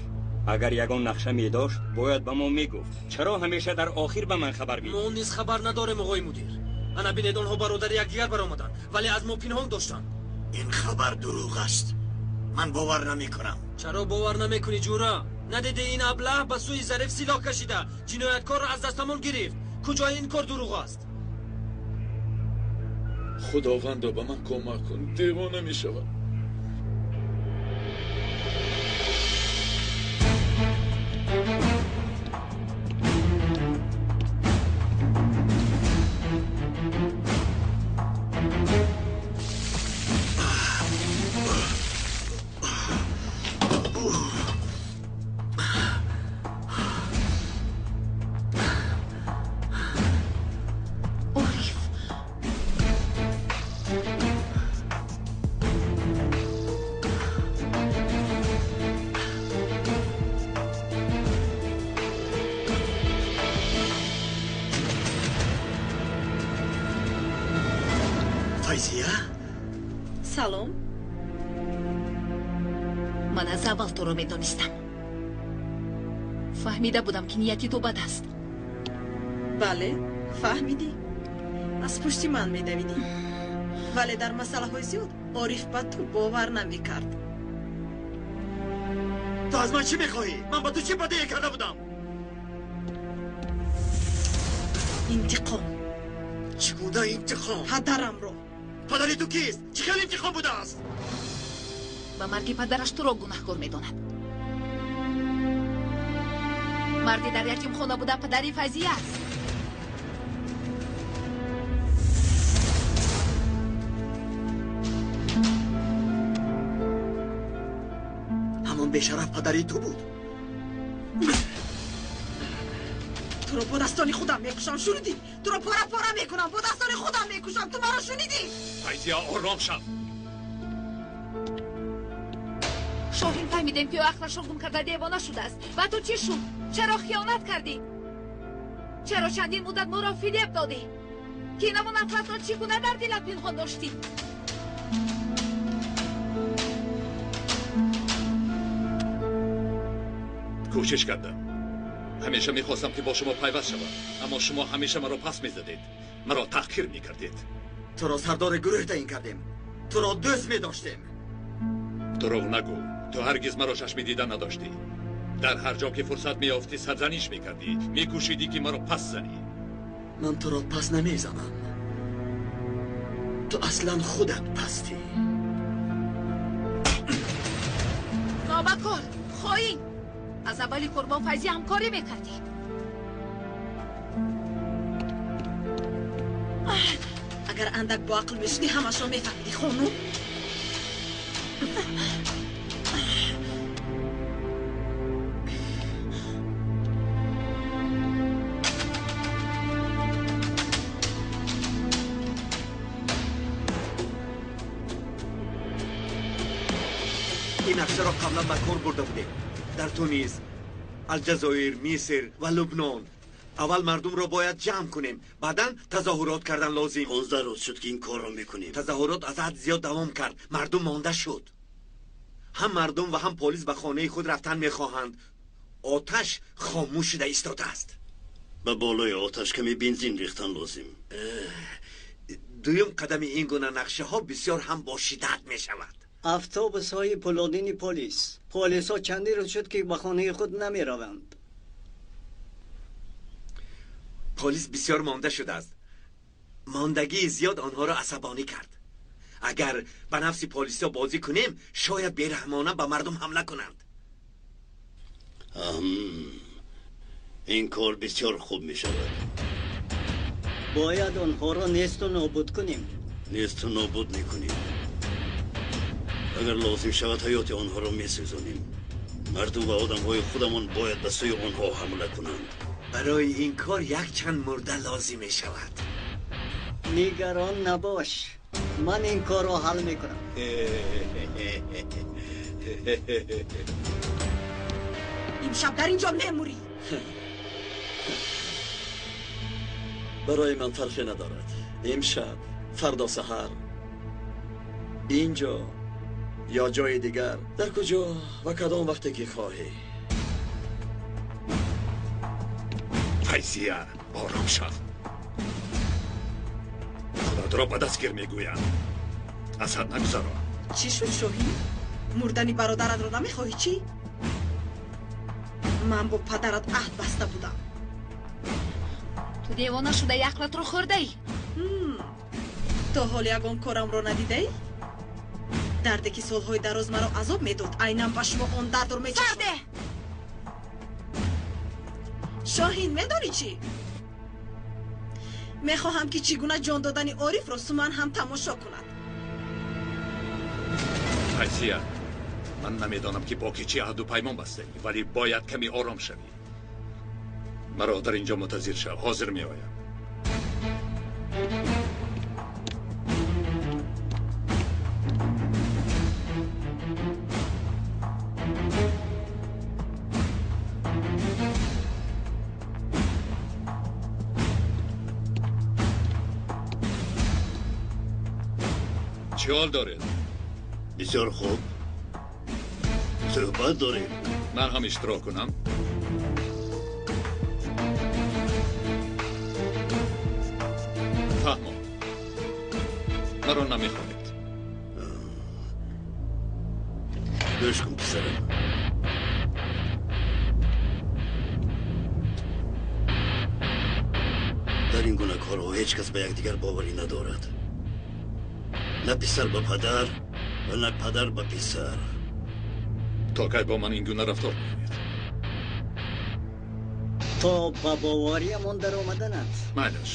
агар ягон нақша медошт, бояд ба мо мегуфт. Чаро ҳамеша дар охир ба ман хабар медиҳӣ? Мо низ хабар надорем, оғои мудир. Ана бинед, онҳо бародари якдигар баромаданд, вале аз мо пинҳон доштанд. Ин хабар дурӯғ аст. Ман бовар намекунам. Чаро бовар намекунӣ, ҷура? Надидӣ ин аблаҳ ба сӯи Зариф силоҳ кашида, ҷинояткорро аз дастамон гирифт. Куҷои ин кор дурӯғ аст? Худовандо, ба ман кӯмак кун, девона мешавам. Ориф. Файзия? Салом. Ман аз аввал туро медонистам. Фаҳмида будам, ки нияти ту бад аст. Бале, фаҳмидӣ. Аз пушти ман медавидӣ. Вале дар масъалаҳои зиёд Ориф ба ту бовар намекард. Ту аз ман чӣ мехоҳӣ? Ман ба ту чӣ бадие карда будам? Интиқом. Чӣ гуна интиқом? Падарамро. Падари ту кист? Чӣ хел интиқом будааст? Ба марги падараш туро гунаҳкор медонад. Марди дар ятимхона буда падари Файзия аст. Ҳамон бешараф падари ту буд. Туро бо дастони худам мекушам, шунидӣ? Туро пора пора мекунам, бо дастони худам мекушам. Ту маро шунидӣ? Файзия, ором шав. Шоҳин, фаҳмидем, ки ӯ ақлашро гум карда девона шудааст. Ва ту чӣ шуд? Чаро хиёнат кардӣ? Чаро чандин муддат моро фиреб додӣ? Кинаву нафратро чӣ гуна дар дилат пинҳон доштӣ? Кӯшиш кардам. Ҳамеша мехостам, ки бо шумо пайваст шавам, аммо шумо ҳамеша маро пас мезадед, маро таҳқир мекардед. Туро сардори гурӯҳ таъин кардем, туро дӯст медоштем. Дурӯғ нагӯ, ту ҳаргиз маро чашми дида надоштӣ. Дар ҳар ҷо ки фурсат меёфтӣ, сарзаниш мекардӣ, мекӯшидӣ, ки маро пас занӣ. Ман туро пас намезанам. Ту аслан худат пастӣ. Нобакор, хоин! Аз аввали кор бо Файзия ҳамкорӣ мекардӣ. Агар андак бо ақл мешудӣ, ҳамашро мефаҳмидӣ, хонум. Ин нақшаро қаблан ба кор бурда будем. Дар Тунис, Алҷазоир, Миср ва Лубнон. Аввал мардумро бояд ҷамъ кунем, баъдан тазоҳурот кардан лозим. 15 рӯз шуд, ки ин корро мекунем. Тазоҳурот аз ҳад зиёд давом кард, мардум монда шуд. Ҳам мардум ва ҳам полис ба хонаи худ рафтан мехоҳанд. Оташ хомӯш шуда истодааст. Ба болои оташ каме бензин рехтан лозим. Дуюм қадами ин гуна нақшаҳо бисёр ҳам бо шиддат мешавад. Автобусҳои пулодини полис. Полисҳо чандин рӯз шуд, ки ба хонаи худ намераванд. Полис бисёр монда шудааст. Мондагии зиёд онҳоро асабонӣ кард. Агар ба нафси полисҳо бозӣ кунем, шояд бераҳмона ба мардум ҳамла кунанд. Ин кор бисёр хуб мешавад. Бояд онҳоро несту нобуд кунем. Несту нобуд мекунем. Агар лозим шавад, ҳаёти онҳоро месӯзонем. Мардум ва одамҳои худамон бояд ба сӯи онҳо ҳамла кунанд. Барои ин кор якчанд мурда лозим мешавад. Нигарон набош, ман ин корро ҳал мекунам. Имшаб дар инҷо мемурӣ. Барои ман фарқе надорад. Имшаб, фардо саҳар, инҷо ё ҷои дигар, дар куҷо ва кадом вақте ки хоҳӣ. Файзия, ором шав. Худатро ба дастгир мегӯям. Аз ҳад нагузаро. Чӣ шуд, Шоҳин? Мурдани бародаратро намехоҳӣ, чӣ? Ман бо падарат аҳд баста будам. Ту девона шудаи, ақлатро хӯрдаӣ. То ҳол ягон корамро надидаӣ? Дарде ки солҳои дароз маро азоб медод, айнан ба шумо он дардро мечашонад. Сарде! Шоҳин, медонӣ чӣ? Мехоҳам, ки чӣ гуна ҷон додани Орифро Суман ҳам тамошо кунад. Файзия, ман намедонам, ки бо ки чӣ аҳду паймон бастаӣ, вале бояд каме ором шавӣ. Маро дар инҷо мунтазир шав, ҳозир меоям. Чӣ ҳол доред? Бисёр хуб. Суҳбат дорем. Ман ҳам иштирок кунам? Фаҳмом. Маро намехоҳед. Гӯш кун, писарам. Дар ин гуна корҳо ҳеҷ кас ба якдигар боварӣ надорад. На писар ба падар ва на падар ба писар. То кай бо ман ин гуна рафтор мекунед? То ба бовариамон даромаданат. Майлаш,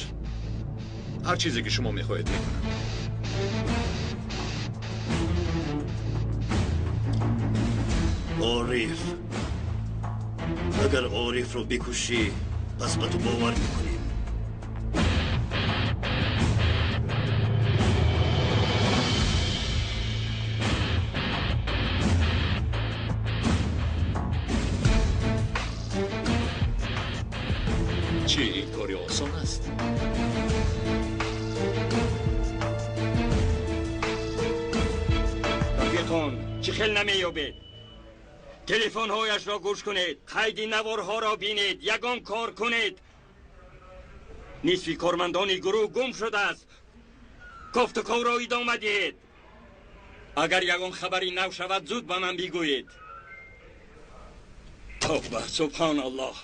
ҳар чизе ки шумо мехоҳед мекунам. Ориф, агар Орифро бикушӣ, пас ба ту бовар мекунем. Чӣ, ин кори осон аст? Рафиқон, чӣ хел намеёбед? Телефонҳояшро гӯш кунед, қайди наворҳоро бинед, ягон кор кунед. Нисфи кормандони гурӯҳ гум шудааст. Кофтуковро идома диҳед. Агар ягон хабари нав шавад, зуд ба ман бигӯед. Тавба, субҳоналлоҳ.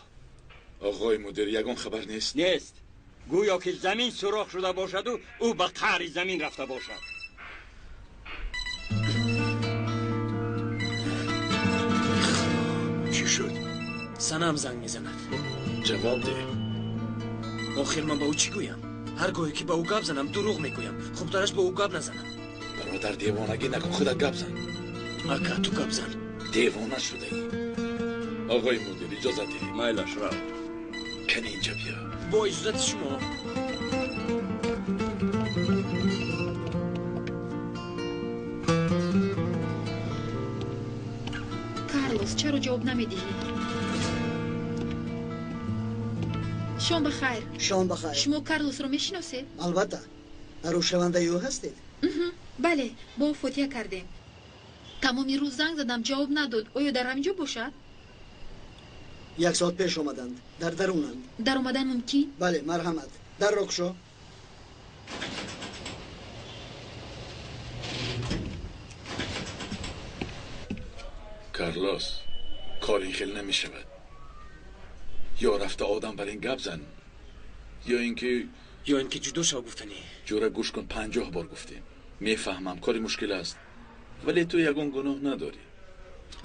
Оғои мудир, ягон хабар нест? Нест. Гӯё ки замин сӯрох шуда бошаду ӯ ба қаъри замин рафта бошад. Чӣ шуд? Санам занг мезанад. Ҷавоб деҳ. Охир ман ба ӯ чӣ гӯям? Ҳар гоҳе ки ба ӯ гап занам дурӯғ мегӯям. Хубтараш ба ӯ гап назанам. Бародар, девонагӣ накун, худат гап зан. Ака, ту гап зан. Девона шудаӣ. Оғои мудир, иҷозат диҳед. Майлаш, рав. Кани инҷа биё. Бо иҷозати шумо. Карлос, чаро ҷавоб намедиҳӣ? Шом ба хайр. Шом ба хайр. Шумо Карлосро мешиносед? Албатта. Арӯсшавандаи ӯ ҳастед? Бале, бо ӯ фотиҳа кардем. Тамоми рӯз занг задам, ҷавоб надод. Оё дар ҳамин ҷо бошад? Як соат пеш омаданд. Дар дарунанд. Дар омадан мумкин? Бале, марҳамат. Дарро кушо. Карлос, кор ин хел намешавад. Ё рафта одам бар ин гап зан, ё инки ҷудо шав гуфтанӣ. Ҷура, гӯш кун, 50 бор гуфтем. Мефаҳмам, кори мушкил аст, вале ту ягон гуноҳ надорӣ.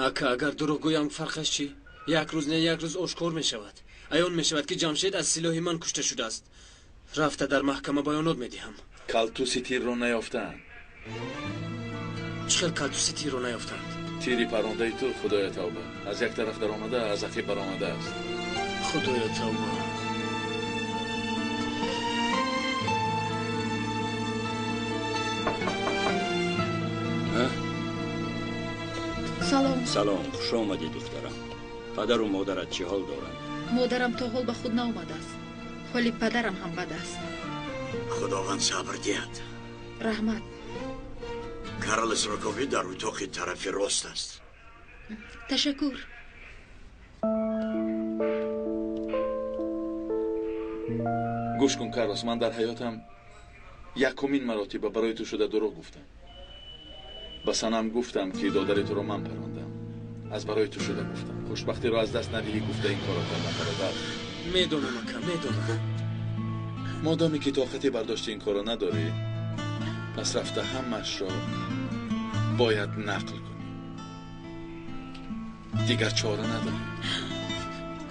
Ака, агар дурӯғ гӯям фарқаш чӣ? Як рӯз не як рӯз ошкор мешавад. Аён мешавад ки Ҷамшед аз силоҳи ман кушта шудааст. Рафта дар маҳкама баёнот медиҳам. Калтуси тирро наёфтаанд. Чӣ хел калтуси тирро наёфтаанд? Тири парондаи ту, худоя тавба, аз як тараф даромада, аз ақиб баромадааст. Худоя тавба. Салом. Салом, хуш омадӣ духтарам. Падару модарат чӣ ҳол доранд? Модарам то ҳол ба худ наомадааст. Ҳоли падарам ҳам бад аст. Худованд сабр диҳад. Раҳмат. Карлос Рокови дар утоқи тарафи рост аст. Ташаккур. Гӯш кун, Карлос, ман дар ҳаётам якумин маротиба барои ту шуда дурӯғ гуфтам. Ба Санам гуфтам ки додари туро ман парондам. Аз барои ту шуда гуфтам. Хушбахтиро аз даст надиҳӣ гуфта ин корро кардам, бародар. Медонам, ака, медонам. Модоме ки тоқати бардошти ин корро надорӣ, пас рафта ҳамаашро бояд нақл кунӣ. Дигар чора надорӣ.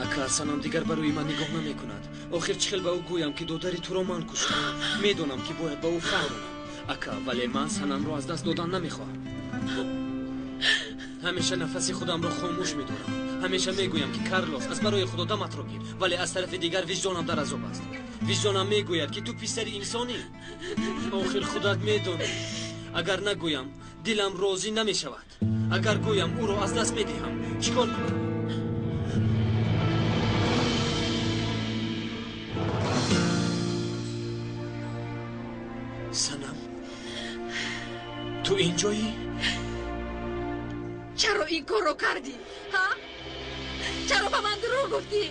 Ака, Санам дигар ба рӯи ман нигоҳ намекунад. Охир чӣ хел ба ӯ гӯям ки додари туро ман куштам? Медонам ки бояд ба ӯ фаҳмонам. Ака, вале ман Санамро аз даст додан намехоҳам. Ҳамеша нафаси худамро хомӯш медорам. Ҳамеша мегӯям ки Карлос, аз барои худо даматро гир, вале аз тарафи дигар виҷдонам дар азоб аст. Виҷдонам мегӯяд ки ту писари инсонӣ. Охир худат медонӣ. Агар нагӯям, дилам розӣ намешавад. Агар гӯям, ӯро аз даст медиҳам. Чӣ кор кунам? Санам, ту инҷоӣ? Чаро ин корро кардӣ? Ҳа? Чаро ба ман дурӯғ гуфтӣ?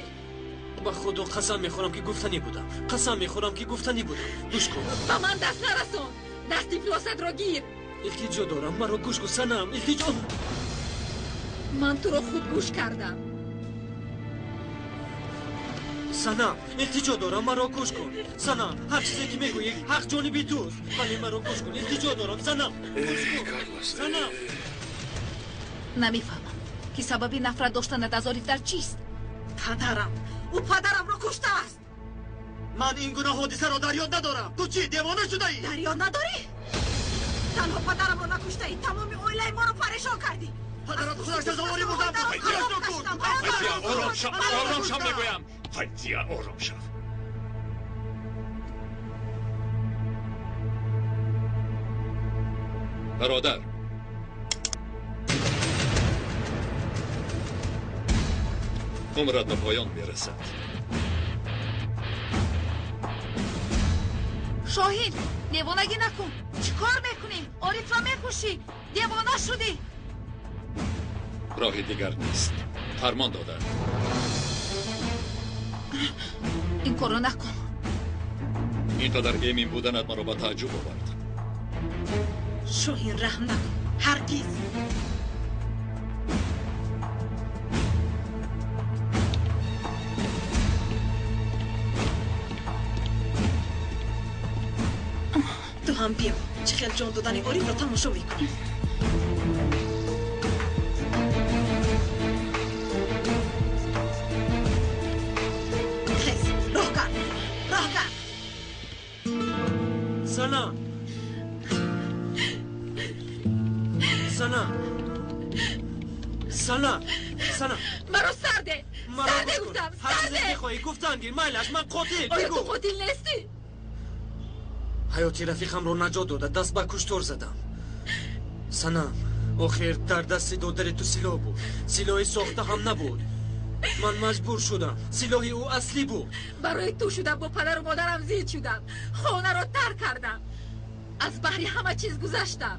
Ба худо қасам мехӯрам ки гуфтанӣ будам. Қасам мехӯрам ки гуфтанӣ будам. Гӯш кун. Ба ман даст нарасон. Дасти ифлосатро гир. Илтиҷо дорам, маро гӯш кун, Санам, илтиҷо. Ман туро хуб гӯш кардам. Санам, илтиҷо дорам, маро гӯш кун. Санам, ҳар чизе ки мегӯӣ ҳақ ҷониби туст, вале маро гӯш кун. Илтиҷо дорам, Санам. Гӯш кун. Санам. Намефаҳмам ки сабаби нафрат доштанат аз Ориф дар чист? Падарам, ӯ падарамро куштааст. Ман ин гуна ҳодисаро дар ёд надорам. Ту чӣ, девона шудаӣ? Дар ёд надорӣ? Танҳо падарамро накуштаӣ, тамоми оилаи моро парешон кардӣ. Падарат худаш сазовори мурдан буд. Файзия, ором шав, ором шав мегӯям. Файзия, ором шав. Бародар, умрат ба поён мерасад. Шоҳин, девонагӣ накун. Чӣ кор мекунӣ? Орифро мекушӣ. Девона шудӣ. Роҳи дигар нест. Фармон доданд. Ин корро накун. Ин қадар эмин буданат маро ба тааҷҷуб овард. Шоҳин, раҳм накун. Ҳаргиз. Ту ҳам биё. Чӣ хел ҷон додани Орифро тамошо мекунӣ. Хез, роҳ кард, роҳ кард. Санам, Санам, Санам. Маро сарде. Сарде гуфтам. Ҳар чизе мехоҳӣ гуфтан гир. Майлаш, ман қотил. Оё ту қотил нестӣ? Ҳаёти рафиқамро наҷот дода, даст ба куштор задам. Санам, охир дар дасти додари ту силоҳ буд. Силоҳи сохта ҳам набуд. Ман маҷбур шудам. Силоҳи ӯ аслӣ буд. Барои ту шудам, бо падару модарам зид шудам. Хонаро тарк кардам. Аз баҳри ҳама чиз гузаштам.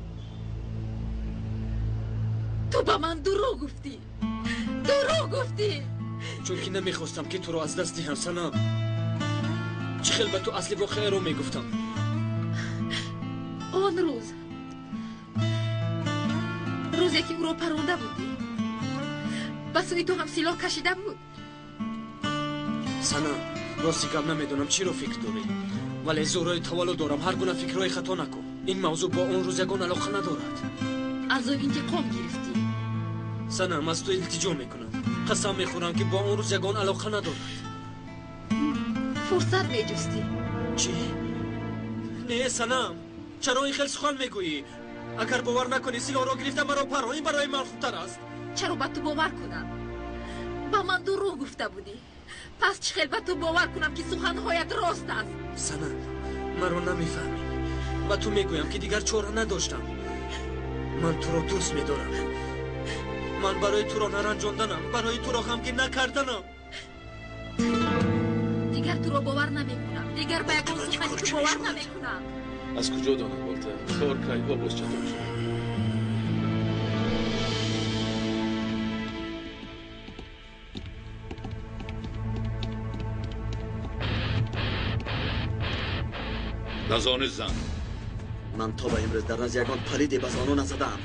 Ту ба ман дурӯғ гуфтӣ. Дурӯғ гуфтӣ. Чунки намехостам ки туро аз даст диҳам, Санам. Чӣ хел ба ту асли воқеаро мегуфтам? Он рӯз, рӯзе ки ӯро паронда будӣ, ба сӯи ту ҳам силоҳ кашида буд. Санам, рости гап намедонам чиро фикр дорӣ, вале зӯрои таваллуд дорам, ҳар гуна фикрҳои хато накун. Ин мавзӯъ бо он рӯз ягон алоқа надорад. Аз ӯ интиқом гирифтӣ. Санам, аз ту илтиҷо мекунам. Қасам мехӯрам ки бо он рӯз ягон алоқа надорад. Фурсат меҷустӣ. Чӣ? Не, Санам, чаро ин хел сухан мегӯӣ? Агар бовар накунӣ, силоҳро гирифта маро парон. Ин барои ман хубтар аст. Чаро ба ту бовар кунам? Ба ман дурӯғ гуфта будӣ. Пас чӣ хел ба ту бовар кунам ки суханҳоят рост аст? Санам, маро намефаҳмӣ. Ба ту мегӯям ки дигар чора надоштам. Ман туро дӯст медорам. Ман барои туро наранҷонданам, барои туро ғамгин накарданам. Дигар туро бовар намекунам. Дигар ба ягон сухани ту бовар намекунам. Аз куҷо донад Волтер? Кор кайҳо боз чатор шуд. Ба зону зан. Ман то ба имрӯз дар назди ягон палиде ба зону назадаам.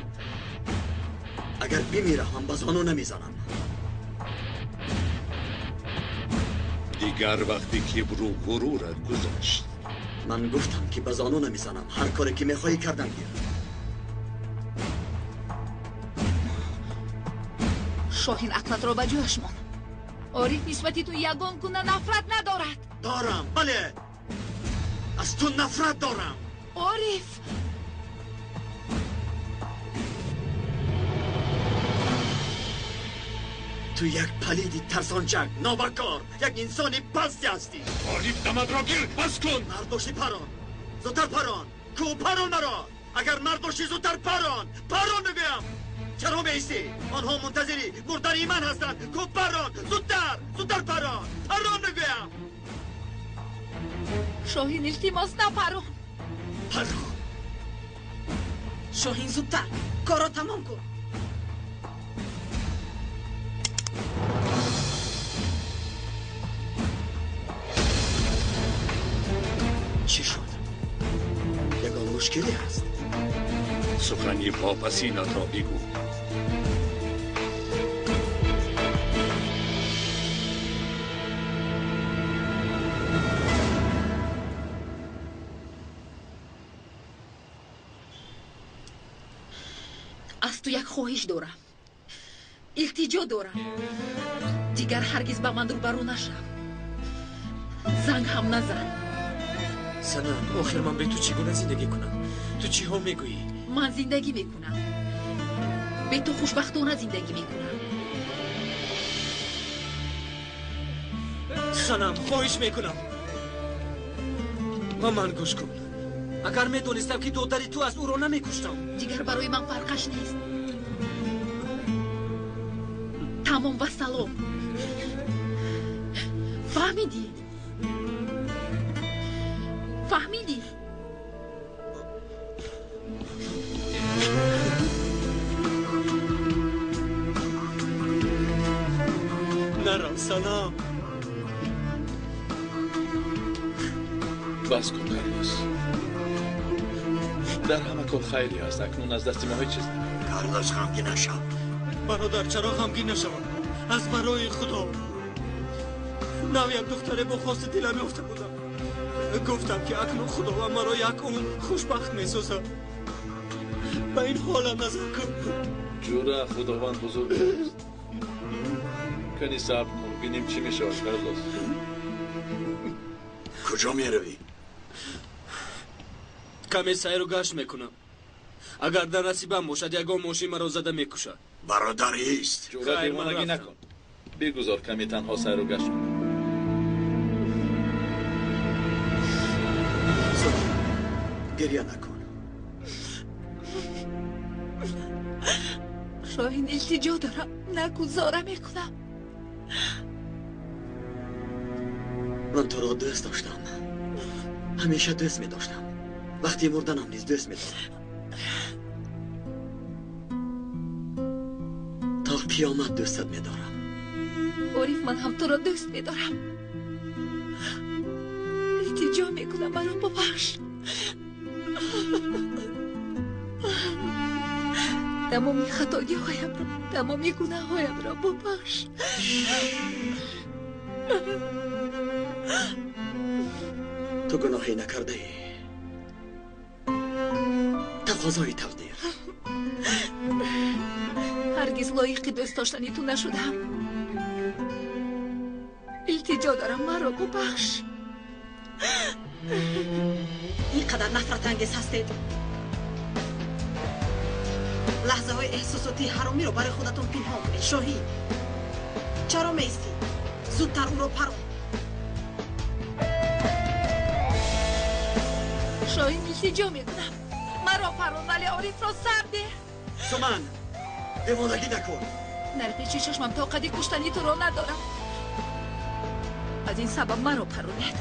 Агар бимирам, ба зону намезанам. Дигар вақти кибру ғурурат гузашт. Ман гуфтам ки ба зону намезанам. Ҳар коре ки мехоҳӣ кардан гир. Шоҳин, ақлатро ба ҷояш мон. Ориф нисбати ту ягон гуна нафрат надорад. Дорам, бале. Аз ту нафрат дорам. Ориф! Ту як палиди тарсончак, нобакор, як инсони пасти ҳастӣ. Ориф, даматро гир, бас кун! Мард бошӣ парон. Зудтар парон. Ку парон маро. Агар мард бошӣ зудтар парон. Парон мегӯям. Чаро меистӣ? Онҳо мунтазири мурдани ман ҳастанд. Ку парон, зудтар, зудтар парон. Парон мегӯям. Шоҳин, илтимос, напарон. Парон. Шоҳин, зудтар. Корро тамом кун. Чӣ шуд? Ягон мушкиле ҳаст? Сухани вопасинатро бигӯ. Аз ту як хоҳиш дорам, илтиҷо дорам. Дигар ҳаргиз ба ман рӯбарӯ нашав. Занг ҳам назан. Санам, охир ман бе ту чӣ гуна зиндагӣ кунам? Ту чиҳо мегӯӣ? Ман зиндагӣ мекунам. Бе ту хушбахтона зиндагӣ мекунам. Санам, хоҳиш мекунам. Ба ман гӯш кун. Агар медонистам ки додари ту аст, ӯро намекуштам. Дигар барои ман фарқаш нест. Тамом ва салом. Фаҳмидӣ? Фаҳмидӣ? Нарав, Санам. Бас кун, Карлос. Дар ҳама кор хайре ҳаст. Акнун аз дасти мо ҳеҷ чиз намеояд. Карлос, ғамгин нашав. Бародар, чаро ғамгин нашавам? Аз барои Худо. Нав як духтаре бо хости дилам ёфта будам. Гуфтам ки акнун Худованд маро як умр хушбахт месозад. Ба ин ҳолам назар кун. Ҷура, Худованд бузург аст. Кани сабр кун, бинем чӣ мешавад, Карлос. Куҷо меравӣ? Каме сайру гашт мекунам. Агар дар насибам бошад, ягон мошин маро зада мекушад. Бародар ист. Ҷуръат девонагӣ накун. Бигузор каме танҳо сайру гашт кунад. Гиря накун. Шоҳин, илтиҷо дорам, нагузора мекунам. Ман туро дӯст доштам. Ҳамеша дӯст медоштам. Вақти мурданам низ дӯст медорам. То қиёмат дӯстат медорам. Ориф, ман ҳам туро дӯст медорам. Илтиҷо мекунам, маро бубахш. Тамоми хатогиҳоямро, тамоми гунаҳоямро бубахш. Ту гуноҳе накардаӣ. Тақозои тақдир. Ҳаргиз лоиқи дӯст доштани ту нашудам. Илтиҷо дорам, маро бубахш. Ин қадар нафратангез ҳастед. Лаҳзаҳои эҳсосотии ҳаромиро барои худатон пинҳон кунед. Шоҳин, чаро меистӣ? Зудтар ӯро парон. Шоҳин, илтиҷо мекунам, маро парон, вале Орифро сар деҳ. Суман, девонагӣ накун. Дар печи чашмам тоқати куштани туро надорам. Аз ин сабаб маро паронед.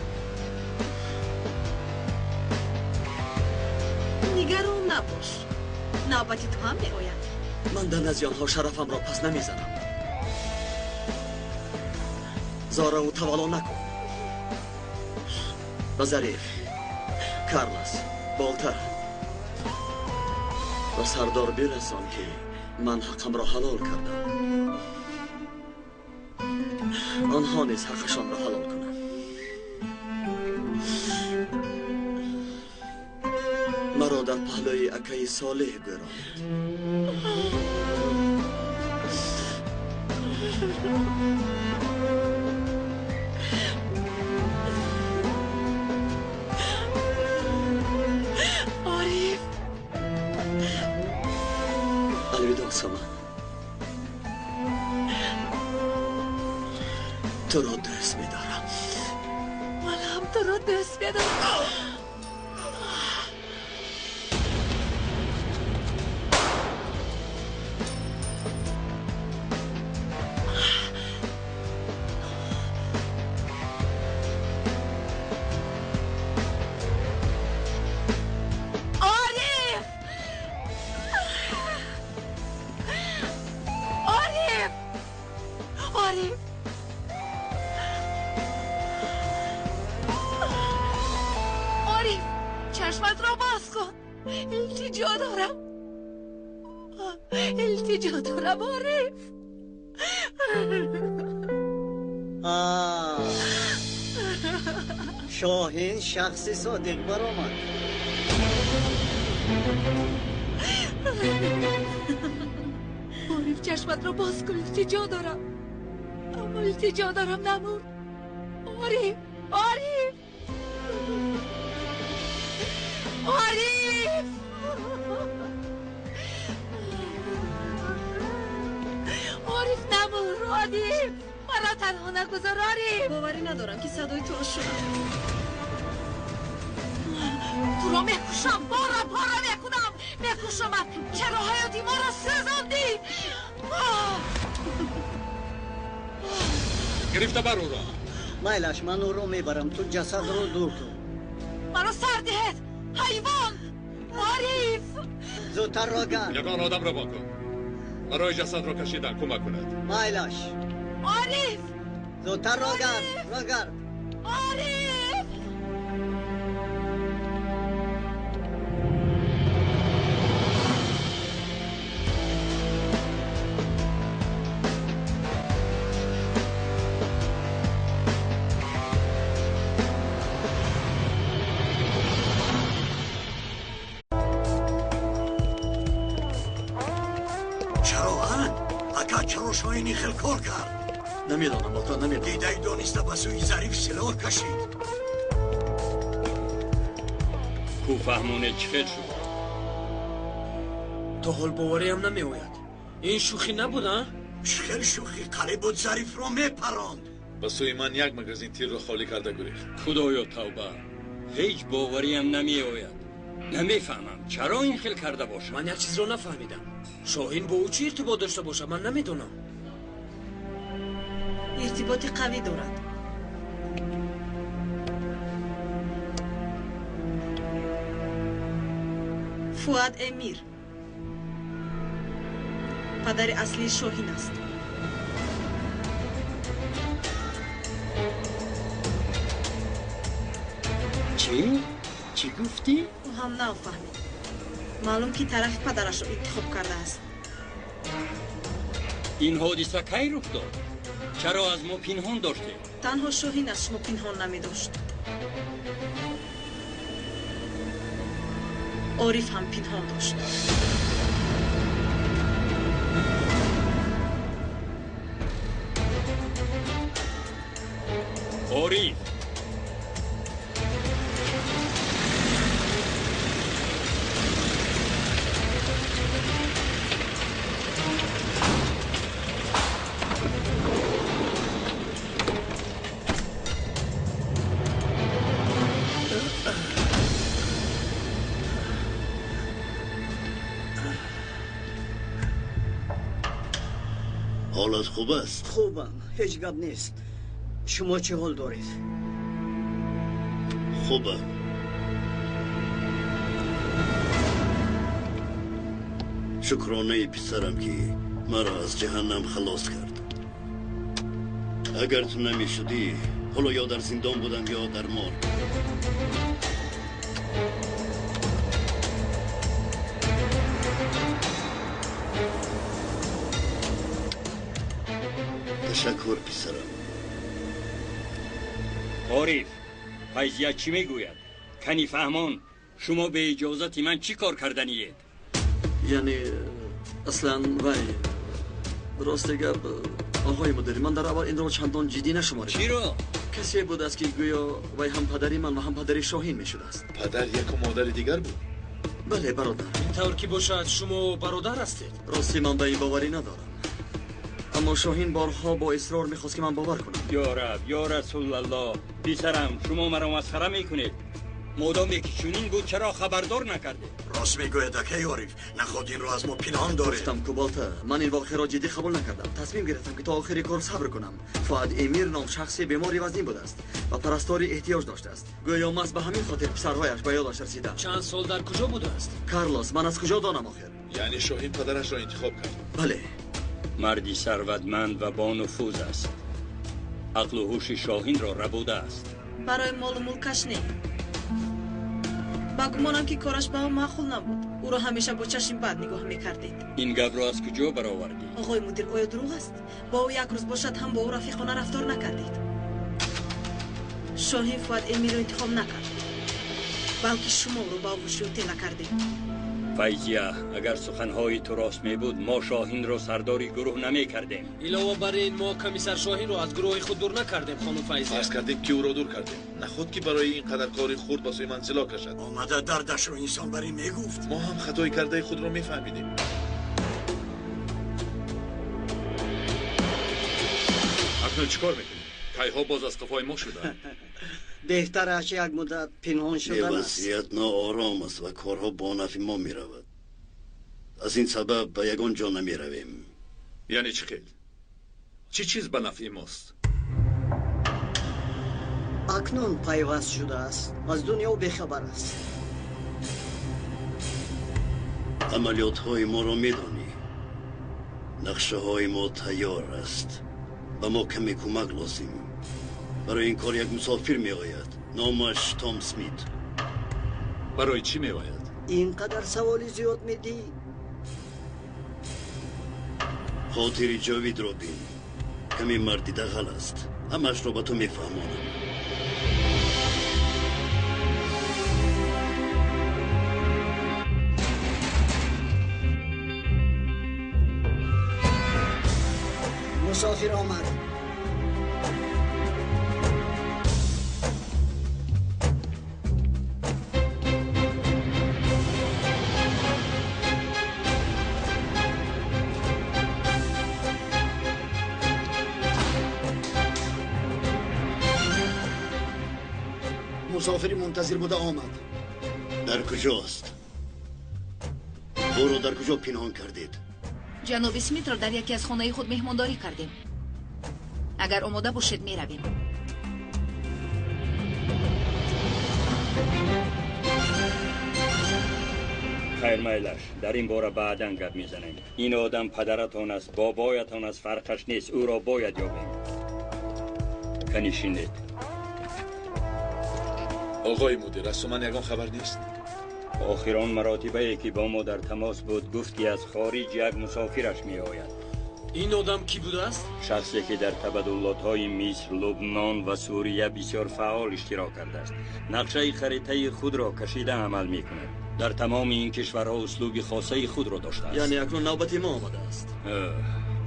Нигарон набош, навбати ту ҳам меояд. Ман дар назди онҳо шарафамро пас намезанам. Зораву тавалло накун. Ба Зариф, Карлос, Болтар ва сардор бирасон, ки ман ҳаққамро ҳалол кардам. Онҳо низ ҳаққашонро ҳалол кунанд. Маро дар паҳлӯи акаи Солеҳ гӯронед. Ориф, алвидоъ, Суман. Туро дӯст медорам. Ман ҳам туро дӯст медорам. Ориф! Ориф! Ориф! Ориф, чашматро боз кун. Илтиҷо дорам. Илтиҷо дорам, Ориф. Шоҳин шахси содиқ баромад. Ориф, чашматро боз кун. Илтиҷо дорам. Аммо илтиҷо дорам, намур. Ориф, Ориф, Ориф! Ориф, намур, Ориф! Маро танҳо нагузор, Ориф! Боварӣ надорам, ки садои туро шунавам. Туро мекушам, пора пора мекунам, мекушамат. Чаро ҳаёти моро сӯзондӣ? Гирифта бар ӯро. Майлаш, ман ӯро мебарам. Ту ҷасадро дур кун. Маро сар диҳед, ҳайвон! Ориф! Зудтар рогард. Ягон одамро бон кун. Барои ҷасадро кашидан кӯмак кунад. Майлаш. Ориф! Зудтар рогард, рогард. Ориф! Ака, чаро Шоҳини хел кор кард? Намедонам, Болтар, намедонам. Дидаи дониста ба сӯи Зариф силоҳ кашид. Ку фаҳмоне чӣ хел шуд? То ҳол бовариам намеояд. Ин шӯхӣ набуд, а? Хеле шӯхӣ, қариб буд Зарифро мепаронд. Ба сӯи ман як магазин тирро холӣ карда гурехт. Худоё тавба, ҳеҷ бовариам намеояд. Намефаҳмам чаро ин хел карда бошад. Ман як чизро нафаҳмидам. Шоҳин бо ӯ чӣ иртибот дошта бошад, ман намедонам. Иртиботи қавӣ дорад. Фуад Эмир падари аслии Шоҳин аст. Чӣ? Чӣ гуфтӣ? Ӯ ҳам нав фаҳмид. Маълум ки тарафи падарашро интихоб кардааст. Ин ҳодиса кай рух дод? Чаро аз мо пинҳон доштед? Танҳо Шоҳин аз шумо пинҳон намедошт. Ориф ҳам пинҳон дошт. Ориф! ҳолат хуб аст? Хубам, ҳеҷ гап нест. Шумо чӣ ҳол доред? Хубам. Шукронаи писарам ки маро аз ҷаҳаннам халос кард. Агар ту намешудӣ, ҳоло ё дар зиндон будам ё дар морг. Ташаккур, писарам. Ориф, Файзия чӣ мегӯяд? Кани фаҳмон, шумо бе иҷозати ман чӣ кор карданиед? Яъне аслан вай рости гап, оғои мудир, ман дар аввал инро чандон ҷиддӣ нашуморидам. Чиро? Касе будааст ки гӯё вай ҳам падари ман ва ҳам падари Шоҳин мешудааст. Падар яку модари дигар буд? Бале, бародар. Ин тавр ки бошад, шумо бародар ҳастед? Рости ман ба ин боварӣ надорам. Аммо Шоҳин борҳо бо исрор мехост ки ман бовар кунам. Ё Раб, ё Расулаллоҳ, писарам, шумо маро масхара мекунед. Модоме ки чунин буд, чаро хабардор накардед? Рост мегӯяд, акаи Ориф, наход инро аз мо пинҳон доред. Гуфтам Кубалта, ман ин воқеаро ҷиддӣ қабул накардам. Тасмим гирифтам ки то охири кор сабр кунам. Фуад Эмир ном шахси бемори вазнин будааст ва парастори эҳтиёҷ доштааст. Гӯё маҳз ба ҳамин хотир писарҳояш ба ёдаш расиданд. Чанд сол дар куҷо будааст? Карлос, ман аз куҷо донам охир? Яъне Шоҳин падарашро интихоб кард? Бале. Марди сарватманд ва бонуфуз аст. Ақлу ҳуши Шоҳинро рабудааст. Барои молу мулкаш не. Ба гумонам ки кораш ба ӯ маъқул набуд. Ӯро ҳамеша бо чашми бад нигоҳ мекардед. Ин гапро аз куҷо баровардӣ? Оғои мудир, оё дурӯғ аст? Бо ӯ як рӯз бошад ҳам бо ӯ рафиқона рафтор накардед. Шоҳин Фуад Эмирро интихоб накард, балки шумо ӯро ба оғӯши ӯ тела кардед. Файзия, агар суханҳои ту рост мебуд, мо Шоҳинро сардори гурӯҳ намекардем. Илова бар ин, мо комиссар Шоҳинро аз гурӯҳи худ дур накардем, хонум Файзия. Фарз кардем ки ӯро дур кардем. Наход ки барои ин қадар кори хурд ба сӯи ман силоҳ кашад. Омада дардашро инсон бар ин мегуфт. Мо ҳам хатои кардаи худро мефаҳмидем. Акнун чӣ кор мекунем? Кайҳо боз аз қафои мо шуданд. Беҳтараш як муддат пинҳон шудан аст. Вазъият ноором аст ва корҳо бо нафъи мо меравад. Аз ин сабаб ба ягон ҷо намеравем. Яъне чӣ хел? Чӣ чиз ба нафъи мост? Акнун пайваст шудааст, аз дунё бехабар аст. Амалиётҳои моро медонӣ. Нақшаҳои мо тайёр аст. Ба мо каме кӯмак лозим. Барои ин кор як мусофир меояд. Номаш Том Смит. Барои чӣ меояд? Ин қадар саволи зиёд медиҳӣ? Хотири ҷовидро бин. Каме марди дағал аст. Ҳамаашро ба ту мефаҳмонам. Мусофир омад. Мусофири мунтазир буда омад. Дар куҷост? Ӯро дар куҷо пинҳон кардед? Ҷаноби Смитро дар яке аз хонаи худ меҳмондорӣ кардем. Агар омода бошед, меравем. Хайр, майлаш, дар ин бора баъдан гап мезанем. Ин одам падаратон аст, бобоятон аст, фарқаш нест, ӯро бояд ёбем. Канишинед. Оғои мудир, аз Суман ягон хабар нест? Охир он маротибае ки бо мо дар тамос буд, гуфт ки аз хориҷ як мусофираш меояд. Ин одам кӣ будааст? Шахсе ки дар табаддулотҳои Миср, Лубнон ва Сурия бисёр фаъол иштирок кардааст. Нақшаи харитаи худро кашида амал мекунад. Дар тамоми ин кишварҳо услуби хосаи худро доштааст. Яъне акнун навбати мо омадааст.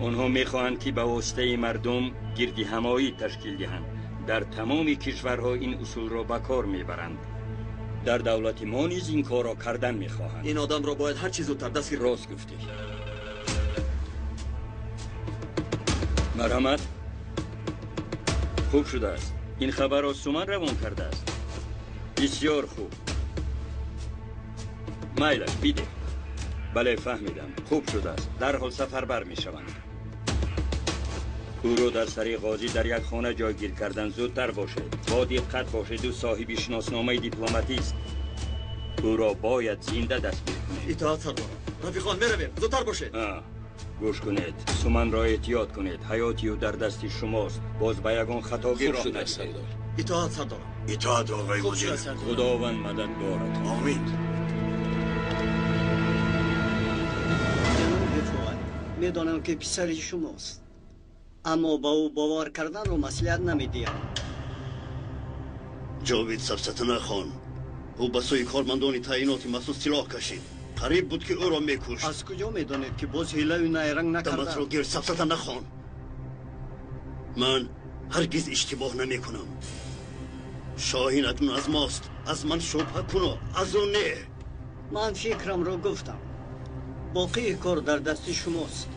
Онҳо мехоҳанд ки ба воситаи мардум гирди ҳамоӣ ташкил диҳанд. Дар тамоми кишварҳо ин усулро ба кор мебаранд. Дар давлати мо низ ин корро кардан мехоҳанд. Ин одамро бояд ҳар чӣ зудтар дастгир. Рост гуфтӣ. Марҳамат. Хуб шудааст. Ин хабарро Суман равон кардааст. Бисёр хуб. Майлаш, бидеҳ. Бале, фаҳмидам. Хуб шудааст. Дарҳол сафарбар мешаванд. Ӯро дар сари ғозӣ дар як хона ҷойгир кардан зудтар бошед. Бо диққат бошед, ӯ соҳиби шиносномаи дипломатист. Ӯро бояд зинда дастгир кунед. Итоат сардорам. Рафиқон, меравем. Зудтар бошед. Гӯш кунед. Суманро эҳтиёт кунед. Ҳаёти ӯ дар дасти шумост. Боз ба ягон хатогӣ роҳ надиҳед. Итоат сардорам. Итоат оғои мудир. Худованд мададгоратон. Омин. Ҷаноби Фуад, медонам ки писари шумост, аммо ба ӯ бовар карданро маслиҳат намедиҳам. Ҷовид сафсата нахон. Ӯ ба сӯи кормандони таъиноти махсус силоҳ кашид. Қариб буд ки ӯро мекушт. Аз куҷо медонед ки боз ҳилаю найранг накарда? Даматро гир, сафсата нахон. Ман ҳаргиз иштибоҳ намекунам. Шоҳин акнун аз мост. Аз ман шубҳа куно, аз ӯ не. Ман фикрамро гуфтам. Боқии кор дар дасти шумост.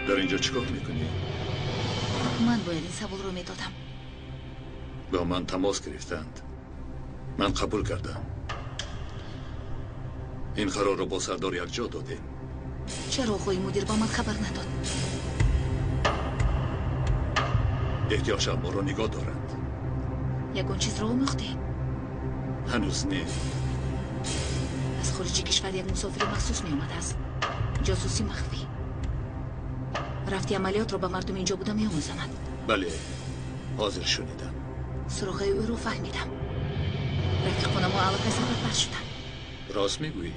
Дар инҷо чӣ кор мекунӣ? Ман бояд ин саволро медодам. Ба ман тамос гирифтанд. Ман қабул кардам. Ин қарорро бо сардор якҷо додем. Чаро оғои мудир ба ман хабар надод? Эҳтиёт шав, моро нигоҳ доранд. Ягон чизро омӯхтӣ? Ҳанӯз не. Аз хориҷи кишвар як мусофири махсус меомадааст. Ҷосуси махфӣ. Рафти амалиётро ба мардум инҷо буда меомӯзонад. Бале, ҳозир шунидам. Суроғаи ӯро фаҳмидам. Рафиқонамо аллакай сафарбар шуданд. Рост мегӯӣ?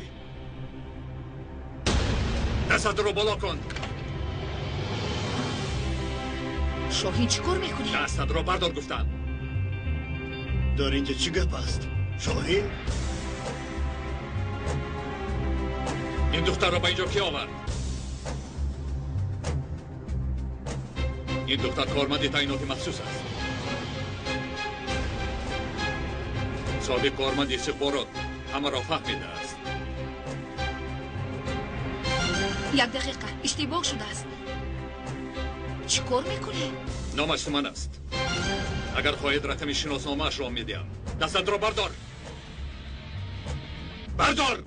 Дастатро боло кун. Шоҳин, чӣ кор мекунӣ? Дастатро бардор гуфтам. Дар инҷо чӣ гап аст? Шоҳин? Ин духтарро ба инҷо кӣ овард? Ин духтар корманди таъиноти махсус аст. Собиқ корманди истихборот ҳамаро фаҳмидааст. Як дақиқа, иштибоҳ шудааст. Чӣ кор мекунӣ? Номаш Суман аст. Агар хоҳед рақами шиносномаашро медиҳам. Дастатро бардор. Бардор!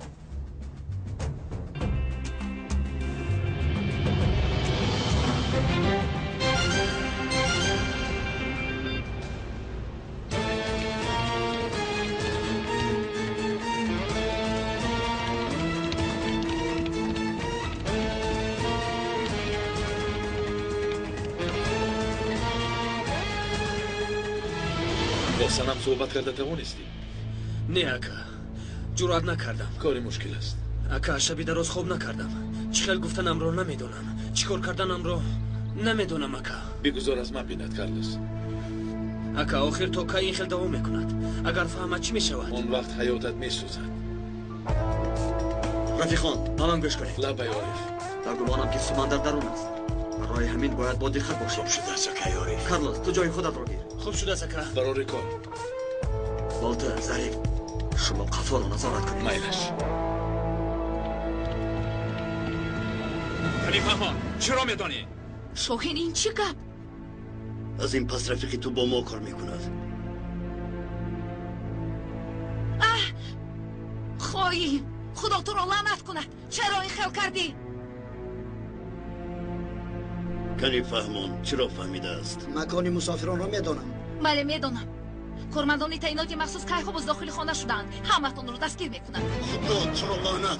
Санам суҳбат карда тавонистӣ? Не, ака, ҷуръат накардам. Кори мушкил аст. Ака, шаби дароз хоб накардам. Чӣ хел гуфтанамро намедонам. Чӣ кор карданамро намедонам, ака. Бигузор аз ман бинад, Карлос. Ака, охир то кай ин хел давом мекунад? Агар фаҳмад чӣ мешавад? Он вақт ҳаётат месӯзад. Рафиқон, ба ман гӯш кунед. Лабай, Ориф. Дар гумонам ки Суман дар дарун аст. Барои ҳамин бояд бо диққат бошем. Хуб шудааст, акай Ориф. Карлос, ту ҷои худатро гир. Хуб шудааст, ака. Барори кор. Болта, Зариф, шумо қафоро назорат кунед. Майлаш. Кани фаҳмон, чиро медонӣ? Шоҳин, ин чӣ гап? Аз ин пас рафиқи ту бо мо кор мекунад. Аҳ, хоин! Худо туро лаънат кунад! Чаро ин хел кардӣ? Кани фаҳмон, чиро фаҳмидааст? Макони мусофиронро медонам. Бале, медонам. Кормандони таъиноти махсус кайҳо боз дохили хона шудаанд. Ҳаматонро дастгир мекунанд. Худо туро лаънат.